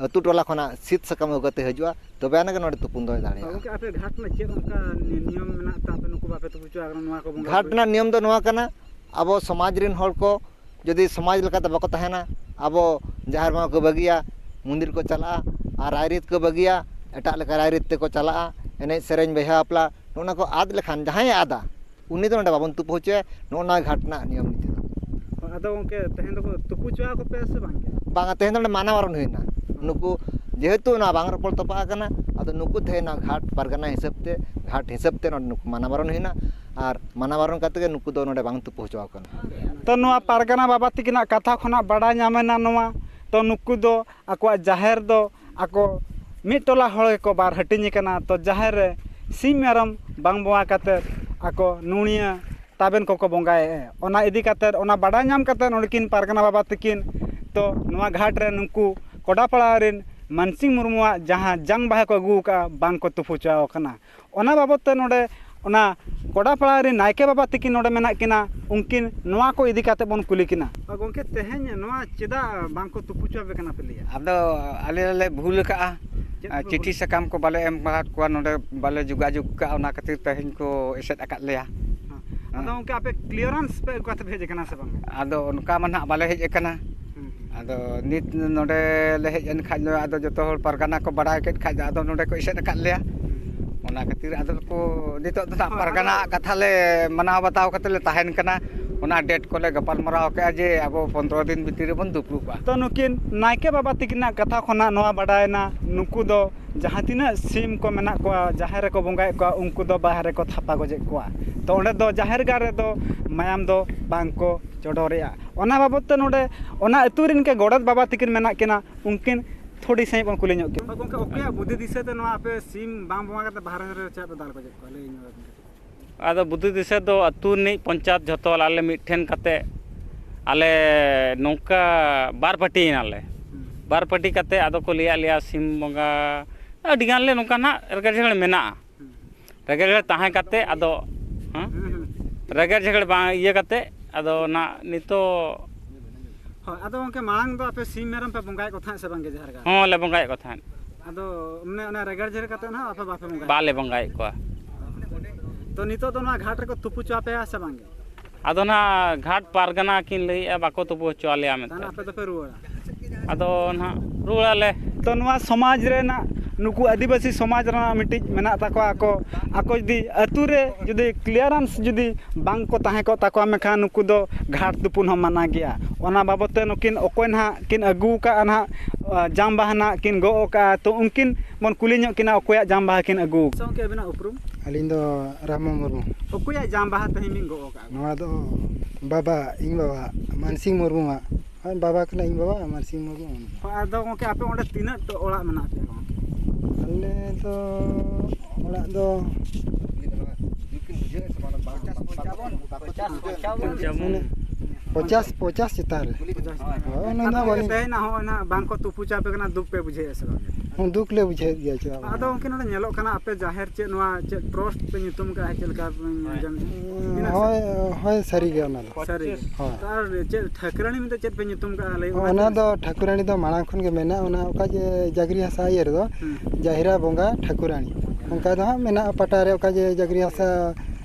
ᱟᱹᱛᱩ ᱴᱚᱞᱟ ᱠᱷᱚᱱᱟᱜ ᱥᱤᱫ ᱥᱟᱠᱟᱢ ᱟᱹᱜᱩ ᱠᱟᱛᱮ ᱦᱤᱡᱩᱜᱼᱟ, ᱛᱚᱵᱮ ᱟᱱᱟᱜ ᱜᱮ ᱱᱚᱰᱮ ᱛᱩᱯᱩᱱ ᱫᱚᱭ ᱫᱟᱲᱮᱭᱟᱜᱼᱟ᱾ ᱜᱚᱢᱠᱮ, ᱟᱯᱮ ᱜᱷᱟᱴ ᱨᱮᱱᱟᱜ ᱪᱮᱫ ᱚᱱᱠᱟ ᱱᱤ-, ᱱᱤᱭᱚᱢ ᱢᱮᱱᱟᱜ ᱛᱮ ᱟᱯᱮ ᱱᱩᱠᱩ ᱵᱟᱯᱮ ᱛᱩᱯᱩ ᱦᱚᱪᱚ ᱟᱠᱟᱱᱟ ᱱᱚᱣᱟ ᱠᱚ ᱵᱚᱸᱜᱟ ᱜᱷᱟᱴ ᱵᱩᱨᱩ? ᱨᱮᱱᱟᱜ ᱱᱤᱭᱚᱢ ᱫᱚ ᱱᱚᱣᱟ ᱠᱟᱱᱟ, ᱟᱵᱚ ᱥᱚᱢᱟᱡᱽ ᱨᱮᱱ ᱦᱚᱲ ᱠᱚ ᱡᱩᱫᱤ ᱥᱚᱢᱟᱡᱽ ᱞᱮᱠᱟᱛᱮ ᱵᱟᱠᱚ ᱛᱟᱦᱮᱱᱟ, ᱟᱵᱚ ᱡᱟᱦᱮᱨ ᱵᱚᱸᱜᱟ ᱠᱚ ᱵᱟᱹᱜᱤᱭᱟ, ᱢᱚᱱᱫᱤᱨ ᱠᱚ ᱪᱟᱞᱟᱜᱼᱟ, ᱟᱨ ᱨᱟᱭᱨᱤᱛ ᱠᱚ ᱵᱟᱹᱜᱤᱭᱟ, ᱮᱴᱟᱜ ᱞᱮᱠᱟ ᱨᱟᱭᱨᱤᱛ ᱛᱮᱠᱚ ᱪᱟᱞᱟᱜᱼᱟ, ᱮᱱᱮᱡ ᱥᱮᱨᱮᱧ, ᱵᱤᱦᱟᱹ ᱵᱟᱯᱞᱟ, ᱱᱚᱜᱼᱚ ᱱᱚᱣᱟ ᱠᱚ ᱟᱫ ᱞᱮᱠᱷᱟᱱ, ᱡᱟᱦᱟᱸᱭᱮ ᱟᱫᱟ, ᱩᱱᱤ ᱫᱚ ᱱᱚᱰᱮ ᱵᱟᱵᱚᱱ ᱛᱩᱯᱩ ᱦᱚᱪᱚᱭᱟ᱾ ᱱᱚᱜᱼᱚ ᱱᱚᱣᱟ ᱜᱷᱟᱴ ᱨᱮᱱᱟᱜ ᱱᱤᱭᱚᱢ ᱱᱤᱛᱤ ᱫᱚ᱾ ᱟᱫᱚ ᱜᱚᱢᱠᱮ, ᱛᱮᱦᱮᱧ ᱫᱚᱠᱚ ᱛᱩᱯᱩ ᱦᱚᱪᱚ ᱟᱠᱚ ᱯᱮ ᱥᱮ ᱵᱟᱝ ᱜᱮ? ᱵᱟᱝᱟ, ᱛᱮᱦᱮᱧ ᱫᱚ ᱱᱚᱰᱮ ᱢᱟᱱᱟ ᱵᱟᱨᱚᱱ ᱦᱩᱭᱱᱟ᱾ ᱱᱩᱠᱩ ᱡᱮᱦᱮᱛᱩ ᱱᱚᱣᱟ ᱵᱟᱝ ᱨᱚᱯᱚᱲ ᱛᱚᱯᱟᱜ ᱟᱠᱟᱱᱟ, ᱟᱫᱚ ᱱᱩᱠᱩ ᱛᱮᱦᱮᱧ ᱱᱚᱣᱟ ᱜᱷᱟᱴ ᱯᱟᱨᱜᱟᱱᱟ ᱦᱤᱥᱟᱹᱵ ᱛᱮ, ᱜᱷᱟᱴ ᱦᱤᱥᱟᱹᱵ ᱛᱮ ᱱᱚᱰᱮ ᱱᱩᱠᱩ ᱢᱟᱱᱟ ᱵᱟᱨᱚᱱ ᱦᱩᱭᱱᱟ᱾ ᱟᱨ ᱢᱟᱱᱟ ᱵᱟᱨᱚᱱ ᱠᱟᱛᱮ ᱜᱮ ᱱᱩᱠᱩ ᱫᱚ ᱱᱚᱰᱮ ᱵᱟᱝ ᱛᱩᱯᱩ ᱦᱚᱪᱚ ᱟᱠᱚ ᱠᱟᱱᱟ᱾ ᱛᱚ, ᱱᱚᱣᱟ ᱯᱟᱨᱜᱟᱱᱟ ᱵᱟᱵᱟ ᱛᱤᱠᱤᱱᱟᱜ ᱠᱟᱛᱷᱟ ᱠᱷᱚᱱᱟᱜ ᱵᱟᱰᱟᱭ ᱧᱟᱢᱮᱱᱟ ᱱᱚᱣᱟ, ᱛᱚ, ᱱᱩᱠᱩ ᱫᱚ ᱟᱠᱚᱣᱟᱜ ᱡᱟᱦᱮᱨ ᱫᱚ ᱟᱠᱚ ᱢᱤᱫ ᱴᱚᱞᱟ ᱦᱚᱲ ᱜᱮᱠᱚ ᱵᱟᱨ ᱦᱟᱹᱴᱤᱧ ᱟᱠᱟᱱᱟ᱾ ᱛᱚ, ᱡᱟᱦᱮᱨ ᱨᱮ ᱥᱤᱢ ᱢᱮᱨᱚᱢ ᱵᱟᱝ ᱵᱚᱸᱜᱟ ᱠᱟᱛᱮ ᱟᱠᱚ ᱱᱩᱬᱤᱭᱟᱹ ᱛᱟᱵᱮᱱ ᱠᱚᱠᱚ ᱵᱚᱸᱜᱟᱭᱮᱫᱼᱟ᱾ ᱚᱱᱟ ᱤᱫᱤ ᱠᱟᱛᱮ, ᱚᱱᱟ ᱵᱟᱰᱟᱭ ᱧᱟᱢ ᱠᱟᱛᱮ, ᱱᱩᱠᱤᱱ ᱯᱟᱨᱜᱟᱱᱟ ᱵᱟᱵᱟ ᱛᱤᱠᱤᱱ ᱛᱚ ᱱᱚᱣᱟ ᱜᱷᱟᱴ ᱨᱮ ᱱᱩᱠᱩ ᱠᱚᱰᱟᱯᱟᱲᱟ ᱨᱮᱱ ᱢᱟᱱᱥᱤᱝ ᱢᱩᱨᱢᱩᱣᱟᱜ ᱡᱟᱦᱟᱸ ᱡᱟᱝ ᱵᱟᱦᱟ ᱠᱚ ᱟᱹᱜᱩ ᱟᱠᱟᱫᱼᱟ, ᱵᱟᱝ ᱠᱚ ᱛᱩᱯᱩ ᱦᱚᱪᱚ ᱟᱠᱚ ᱠᱟᱱᱟ᱾ ᱚᱱᱟ ᱵᱟᱵᱚᱫ ᱛᱮ ᱱᱚᱰᱮ ᱚᱱᱟ ᱠᱚᱰᱟᱯᱟᱲᱟ ᱨᱮᱱ ᱱᱟᱭᱠᱮ ᱵᱟᱵᱟ ᱛᱤᱠᱤᱱ ᱱᱚᱰᱮ ᱢᱮᱱᱟᱜ ᱠᱤᱱᱟ, ᱩᱱᱠᱤᱱ ᱱᱚᱣᱟ ᱠᱚ ᱤᱫᱤ ᱠᱟᱛᱮ ᱵᱚᱱ ᱠᱩᱞᱤ ᱠᱤᱱᱟ᱾ ᱜᱚᱢᱠᱮ, ᱛᱮᱦᱮᱧ ᱱᱚᱣᱟ ᱪᱮᱫᱟᱜ ᱵᱟᱝ ᱠᱚ ᱛᱩᱯᱩ ᱦᱚᱪᱚ ᱟᱯᱮ ᱠᱟᱱᱟ ᱯᱮ ᱞᱟᱹᱭᱟ? ᱟᱫᱚ ᱟᱞᱮ ᱞᱮ ᱵᱷᱩᱞ ᱟᱠᱟᱜᱼᱟ᱾ ᱪᱮᱫ ᱟᱨ ᱯᱮ ᱪᱤᱴᱷᱤ ᱵᱷᱩᱞ? ᱥᱟᱠᱟᱢ ᱠᱚ ᱵᱟᱞᱮ ᱮᱢ ᱟᱠᱟᱫ ᱠᱚᱣᱟ, ᱱᱚᱰᱮ ᱵᱟᱞᱮ ᱡᱳᱜᱟᱡᱳᱜᱽ ᱟᱠᱟᱫᱼᱟ, ᱚᱱᱟ ᱠᱷᱟᱹᱛᱤᱨ ᱛᱮᱦᱮᱧ ᱠᱚ ᱮᱥᱮᱫ ᱟᱠᱟᱫ ᱞᱮᱭᱟ᱾ ᱦᱮᱸ᱾ ᱟᱫᱚ ᱜᱚᱢᱠᱮ, ᱟᱯᱮ ᱠᱞᱤᱭᱟᱨᱮᱱᱥ ᱯᱮ ᱟᱹᱜᱩ ᱠᱟᱛᱮ ᱯᱮ ᱦᱮᱡ ᱟᱠᱟᱱᱟ ᱥᱮ ᱵᱟᱝ? ᱟᱫᱚ ᱚᱱᱠᱟ ᱢᱟ ᱱᱟᱦᱟᱜ ᱵᱟᱞᱮ ᱦᱮᱡ ᱟᱠᱟᱱᱟ᱾ ᱦᱩᱸ, ᱦᱩᱸ᱾ ᱟᱫᱚ ᱱᱤᱛ ᱱᱚᱰᱮ ᱞᱮ ᱦᱮᱡ ᱮᱱ ᱠᱷᱟᱡ ᱫᱚ, ᱟᱫᱚ ᱡᱚᱛᱚ ᱦᱚᱲ ᱯᱟᱨᱜᱟᱱᱟ ᱠᱚ ᱵᱟᱲᱟᱭ ᱠᱮᱫ ᱠᱷᱟᱡ ᱫᱚ, ᱟᱫᱚ ᱱᱚᱰᱮ ᱠᱚ ᱮᱥᱮᱫ ᱟᱠᱟᱫ ᱞᱮᱭᱟ᱾ ᱦᱩᱸ᱾ ᱚᱱᱟ ᱠᱷᱟᱹᱛᱤᱨ ᱟᱫᱚ ᱠᱚ, ᱱᱤᱛᱚᱜ ᱫᱚ ᱱᱟᱦᱟᱜ ᱦᱳᱭ, ᱯᱟᱨᱜᱟᱱᱟ ᱟᱫᱚ ᱠᱟᱛᱷᱟ ᱞᱮ ᱢᱟᱱᱟᱣ ᱵᱟᱛᱟᱣ ᱠᱟᱛᱮ ᱞᱮ ᱛᱟᱦᱮᱱ ᱠᱟᱱᱟ᱾ ᱚᱱᱟ ᱰᱮᱴ ᱠᱚᱞᱮ ᱜᱟᱯᱟᱞ ᱢᱟᱨᱟᱣ ᱠᱮᱜᱼᱟ ᱡᱮ ᱟᱵᱚ ᱯᱚᱱᱫᱽᱨᱚ ᱫᱤᱱ ᱵᱷᱤᱛᱤᱨ ᱨᱮᱵᱚᱱ ᱫᱩᱯᱲᱩᱵᱼᱟ᱾ ᱛᱚ, ᱱᱩᱠᱤᱱ ᱱᱟᱭᱠᱮ ᱵᱟᱵᱟ ᱛᱤᱠᱤᱱᱟᱜ ᱠᱟᱛᱷᱟ ᱠᱷᱚᱱᱟᱜ ᱱᱚᱣᱟ ᱵᱟᱰᱟᱭᱮᱱᱟ, ᱱᱩᱠᱩ ᱫᱚ ᱡᱟᱦᱟᱸ ᱛᱤᱱᱟᱹᱜ ᱥᱤᱢ ᱠᱚ ᱢᱮᱱᱟᱜ ᱠᱚᱣᱟ, ᱡᱟᱦᱮᱨ ᱨᱮᱠᱚ ᱵᱚᱸᱜᱟᱭᱮᱫ ᱠᱚᱣᱟ, ᱩᱱᱠᱩ ᱫᱚ ᱵᱟᱦᱨᱮ ᱠᱚ ᱛᱷᱟᱯᱟ ᱜᱚᱡᱮᱫ ᱠᱚᱣᱟ᱾ ᱛᱚ, ᱚᱸᱰᱮ ᱫᱚ ᱡᱟᱦᱮᱨ ᱜᱟᱲ ᱨᱮᱫᱚ ᱢᱟᱭᱟᱢ ᱫᱚ ᱵᱟᱝ ᱠᱚ ᱪᱚᱰᱚᱨᱮᱜᱼᱟ᱾ ᱚᱱᱟ ᱵᱟᱵᱚᱫ ᱛᱮ ᱱᱚᱰᱮ ᱚᱱᱟ ᱟᱹᱛᱩ ᱨᱮᱱ ᱜᱮ ᱜᱚᱰᱮᱛ ᱵᱟᱵᱟ ᱛᱤᱠᱤᱱ ᱢᱮᱱᱟᱜ ᱠᱤᱱᱟ, ᱩᱱᱠᱤᱱ ᱛᱷᱚᱲᱤ ᱥᱟᱺᱦᱤᱡ ᱵᱚᱱ ᱠᱩᱞᱤ ᱧᱚᱜ ᱠᱤᱱᱟ᱾ ᱦᱳᱭ ᱜᱚᱢᱠᱮ, ᱚᱠᱚᱭᱟᱜ ᱵᱩᱫᱷᱤ ᱫᱤᱥᱟᱹ ᱛᱮ ᱱᱚᱣᱟ ᱟᱯᱮ ᱥᱤᱢ ᱵᱟᱝ ᱵᱚᱸᱜᱟ ᱠᱟᱛᱮ ᱵᱟᱦᱨᱮ ᱨᱮ ᱪᱮᱫᱟᱜ ᱯᱮ ᱫᱟᱞ ᱜᱚᱡᱮᱫ ᱠᱚᱣᱟ? ᱞᱟᱹᱭ ᱧᱚᱜ ᱟᱹᱵᱤᱱ ᱠᱟᱹᱴᱤᱡ᱾ ᱟᱫᱚ ᱵᱩᱫᱷᱤ ᱫᱤᱥᱟᱹ ᱫᱚ ᱟᱹᱛᱩ ᱨᱤᱱᱤᱡ ᱯᱚᱧᱪᱟᱭᱮᱛ ᱡᱷᱚᱛᱚ ᱟᱞᱮ ᱢᱤᱫ ᱴᱷᱮᱱ ᱠᱟᱛᱮ ᱟᱞᱮ ᱱᱚᱝᱠᱟ ᱵᱟᱨ ᱯᱟᱹᱴᱤᱭᱮᱱᱟᱞᱮ᱾ ᱦᱩᱸ᱾ ᱵᱟᱨ ᱯᱟᱹᱴᱤ ᱠᱟᱛᱮ ᱟᱫᱚ ᱠᱚ ᱞᱟᱹᱭᱟᱫ ᱞᱮᱭᱟ ᱥᱤᱢ ᱵᱚᱸᱜᱟ ᱟᱹᱰᱤ ᱜᱟᱱ ᱞᱮ ᱱᱚᱝᱠᱟ ᱱᱟᱜ ᱨᱮᱜᱮᱲ ᱡᱷᱮᱜᱮᱲ ᱢᱮᱱᱟᱜᱼᱟ᱾ ᱦᱩᱸ᱾ ᱨᱮᱜᱮᱲ ᱡᱷᱮᱜᱮᱲ ᱛᱟᱦᱮᱸ ᱠᱟᱛᱮ ᱟᱫᱚ, ᱦᱮᱸ? ᱦᱩᱸ, ᱦᱩᱸ᱾ ᱨᱮᱜᱮᱲ ᱡᱷᱮᱜᱮᱲ ᱵᱟᱝ ᱤᱭᱟᱹ ᱠᱟᱛᱮ ᱟᱫᱚ ᱱᱟᱜ ᱱᱤᱛᱚᱜ ᱦᱳᱭ, ᱟᱫᱚ ᱜᱚᱢᱠᱮ, ᱢᱟᱲᱟᱝ ᱫᱚ ᱟᱯᱮ ᱥᱤᱢ ᱢᱮᱨᱚᱢ ᱯᱮ ᱵᱚᱸᱜᱟᱭᱮᱫ ᱠᱚ ᱛᱟᱦᱮᱸᱫ ᱥᱮ ᱵᱟᱝᱜᱮ ᱡᱟᱦᱮᱨ ᱜᱟᱲ? ᱦᱚᱸ, ᱞᱮ ᱵᱚᱸᱜᱟᱭᱮᱫ ᱠᱚ ᱛᱟᱦᱮᱸᱫ᱾ ᱟᱫᱚ ᱢᱟᱱᱮ ᱚᱱᱟ ᱨᱮᱜᱮᱲ ᱡᱷᱮᱜᱮᱲ ᱠᱟᱛᱮ ᱱᱟᱦᱟᱜ ᱟᱯᱮ ᱵᱟᱯᱮ ᱵᱚᱸᱜᱟᱭᱮᱫ? ᱵᱟᱞᱮ ᱵᱚᱸᱜᱟᱭᱮᱫ ᱠᱚᱣᱟ᱾ ᱛᱚ, ᱱᱤᱛᱚᱜ ᱫᱚ ᱱᱚᱣᱟ ᱜᱷᱟᱴ ᱨᱮᱠᱚ ᱛᱩᱯᱩ ᱦᱚᱪᱚ ᱟᱯᱮᱭᱟ ᱥᱮ ᱵᱟᱝᱜᱮ? ᱟᱫᱚ ᱱᱟᱦᱟᱜ ᱜᱷᱟᱴ ᱯᱟᱨᱜᱟᱱᱟ ᱠᱤᱱ ᱞᱟᱹᱭᱮᱫᱼᱟ, ᱵᱟᱠᱚ ᱛᱩᱯᱩ ᱦᱚᱪᱚ ᱟᱞᱮᱭᱟ ᱢᱮᱱᱛᱮ᱾ ᱛᱟᱦᱚᱞᱮ ᱟᱯᱮ ᱫᱚᱯᱮ ᱨᱩᱣᱟᱹᱲᱟ? ᱟᱫᱚ ᱱᱟᱦᱟᱜ ᱨᱩᱣᱟᱹᱲᱟᱞᱮ᱾ ᱛᱚ, ᱱᱚᱣᱟ ᱥᱚᱢᱟᱡᱽ ᱨᱮᱱᱟᱜ ᱱᱩᱠᱩ ᱟᱹᱫᱤᱵᱟᱹᱥᱤ ᱥᱚᱢᱟᱡᱽ ᱨᱮᱱᱟᱜ ᱢᱤᱫᱴᱤᱡ ᱢᱮᱱᱟᱜ ᱛᱟᱠᱚᱣᱟ, ᱟᱠᱚ, ᱟᱠᱚ ᱡᱩᱫᱤ ᱟᱹᱛᱩ ᱨᱮ ᱡᱩᱫᱤ clearance ᱡᱩᱫᱤ ᱵᱟᱝ ᱠᱚ ᱛᱟᱦᱮᱸ ᱠᱚᱜ ᱛᱟᱠᱚᱣᱟ, ᱢᱮᱱᱠᱷᱟᱱ ᱱᱩᱠᱩ ᱫᱚ ᱜᱷᱟᱴ ᱛᱩᱯᱩᱱ ᱦᱚᱸ ᱢᱟᱱᱟ ᱜᱮᱭᱟ᱾ ᱚᱱᱟ ᱵᱟᱵᱚᱫ ᱛᱮ ᱱᱩᱠᱤᱱ ᱚᱠᱚᱭ ᱱᱟᱦᱟᱜ ᱠᱤᱱ ᱟᱹᱜᱩ ᱟᱠᱟᱫᱼᱟ ᱱᱟᱦᱟᱜ, ᱟ, ᱡᱟᱝ ᱵᱟᱦᱟ ᱱᱟᱦᱟᱜ ᱠᱤᱱ ᱜᱚᱜ ᱟᱠᱟᱫᱼᱟ, ᱛᱚ ᱩᱱᱠᱤᱱ ᱵᱚᱱ ᱠᱩᱞᱤ ᱧᱚᱜ ᱠᱤᱱᱟ ᱚᱠᱚᱭᱟᱜ ᱡᱟᱝ ᱵᱟᱦᱟ ᱠᱤᱱ ᱟᱹᱜᱩ ᱟᱠᱟᱫᱼᱟ᱾ ᱟᱪᱪᱷᱟ, ᱜᱚᱢᱠᱮ, ᱟᱹᱵᱤᱱᱟᱜ ᱩᱯᱨᱩᱢ? ᱟᱹᱞᱤᱧ ᱫᱚ ᱨᱟᱢᱚ ᱢᱩᱨᱢᱩ᱾ ᱚᱠᱚᱭᱟᱜ ᱡᱟᱝ ᱵᱟᱦᱟ ᱛᱮᱦᱮᱧ ᱵᱤᱱ ᱜᱚᱜ ᱟᱠᱟᱫᱼᱟ? ᱱᱚᱣᱟ ᱫᱚ ᱵᱟᱵᱟ, ᱤᱧ ᱵᱟᱵᱟ ᱢᱟᱱᱥᱤᱝ ᱢᱩᱨᱢᱩᱣᱟᱜ᱾ ᱦᱳᱭ, ᱵᱟᱵᱟ ᱠᱟᱱᱟ ᱤᱧ ᱵᱟᱵᱟ, ᱢᱟᱱᱥᱤᱝ ᱢᱩᱨᱢᱩ᱾ ᱦᱳᱭ, ᱟᱫᱚ ᱜᱚᱢᱠᱮ, ᱟᱯᱮ ᱚᱸᱰᱮ ᱛᱤᱱᱟᱹᱜ ᱴᱚ-, ᱚᱲᱟᱜ ᱢᱮᱱᱟᱜ ᱯᱮᱭᱟ ᱜᱚᱢᱠᱮ? ᱟᱞᱮ ᱫᱚ ᱚᱲᱟᱜ ᱫᱚ ᱯᱚᱧᱪᱟᱥ, ᱯᱚᱧᱪᱟᱵᱚᱱ᱾ ᱢᱟᱱᱮ ᱯᱚᱧᱪᱟᱥ, ᱯᱚᱧᱪᱟᱥ ᱪᱮᱛᱟᱱ ᱨᱮ᱾ ᱯᱚᱧᱪᱟᱥ ᱪᱮᱛᱟᱱ᱾ ᱦᱳᱭ, ᱚᱱᱟ ᱫᱚ ᱟᱫᱚ ᱵᱟᱹᱞᱤᱧ ᱛᱮᱦᱮᱧ ᱱᱟᱜ ᱦᱚᱸᱜᱼᱚᱭ ᱱᱟᱜ ᱵᱟᱝ ᱠᱚ ᱛᱩᱯᱩ ᱪᱟᱯᱮ ᱠᱟᱱᱟ, ᱫᱩᱠ ᱯᱮ ᱵᱩᱡᱷᱟᱹᱣᱮᱫᱼᱟ ᱥᱮ ᱵᱟᱝ? ᱦᱚᱸ, ᱫᱩᱠ ᱞᱮ ᱵᱩᱡᱷᱟᱹᱣᱮᱫ ᱜᱮᱭᱟ, ᱪᱮᱫᱟᱜ ᱵᱟᱝ? ᱟᱫᱚ ᱜᱚᱢᱠᱮ, ᱱᱚᱰᱮ ᱧᱮᱞᱚᱜ ᱠᱟᱱᱟ, ᱟᱯᱮ ᱡᱟᱦᱮᱨ ᱪᱮᱫ ᱱᱚᱣᱟ ᱪᱮᱫ trust ᱯᱮ ᱧᱩᱛᱩᱢ ᱠᱟᱜᱼᱟ, ᱪᱮᱫ ᱞᱮᱠᱟ ᱵᱮᱱ ᱡᱟᱱ-, ᱛᱤᱱᱟᱹᱜ ᱦᱳᱭ, ᱦᱳᱭ, ᱥᱟᱹᱨᱤ ᱜᱮ ᱚᱱᱟ ᱫᱚ᱾ ᱥᱟᱹᱨᱤ ᱜᱮ᱾ ᱦᱳᱭ᱾ ᱛᱚ ᱟᱨ ᱪᱮᱫ ᱴᱷᱟᱹᱠᱨᱟᱹᱱᱤ ᱢᱮᱱᱛᱮ ᱪᱮᱫ ᱯᱮ ᱧᱩᱛᱩᱢ ᱠᱟᱜᱼᱟ, ᱞᱟᱹᱭ ᱚᱱᱟ ᱵᱮᱱ ᱫᱚ ᱥᱮ? ᱴᱷᱟᱹᱠᱨᱟᱹᱱᱤ ᱫᱚ ᱢᱟᱲᱟᱝ ᱠᱷᱚᱱ ᱜᱮ ᱢᱮᱱᱟᱜᱼᱟ, ᱚᱱᱟ ᱚᱠᱟ ᱡᱮ ᱡᱟᱜᱽᱨᱤ ᱦᱟᱥᱟ ᱤᱭᱟᱹ ᱨᱮᱫᱚ, ᱦᱩᱸ᱾ ᱡᱟᱦᱮᱨᱟ ᱵᱚᱸᱜᱟ ᱴᱷᱟᱹᱠᱨᱟᱹᱱᱤ᱾ ᱚᱱᱠᱟ ᱫᱚ ᱦᱟᱸᱜ ᱢᱮᱱᱟᱜᱼᱟ, ᱯᱟᱴᱟ ᱨᱮ ᱚᱠᱟ ᱡᱮ ᱡᱟᱜᱽᱨᱤ ᱦᱟᱥᱟ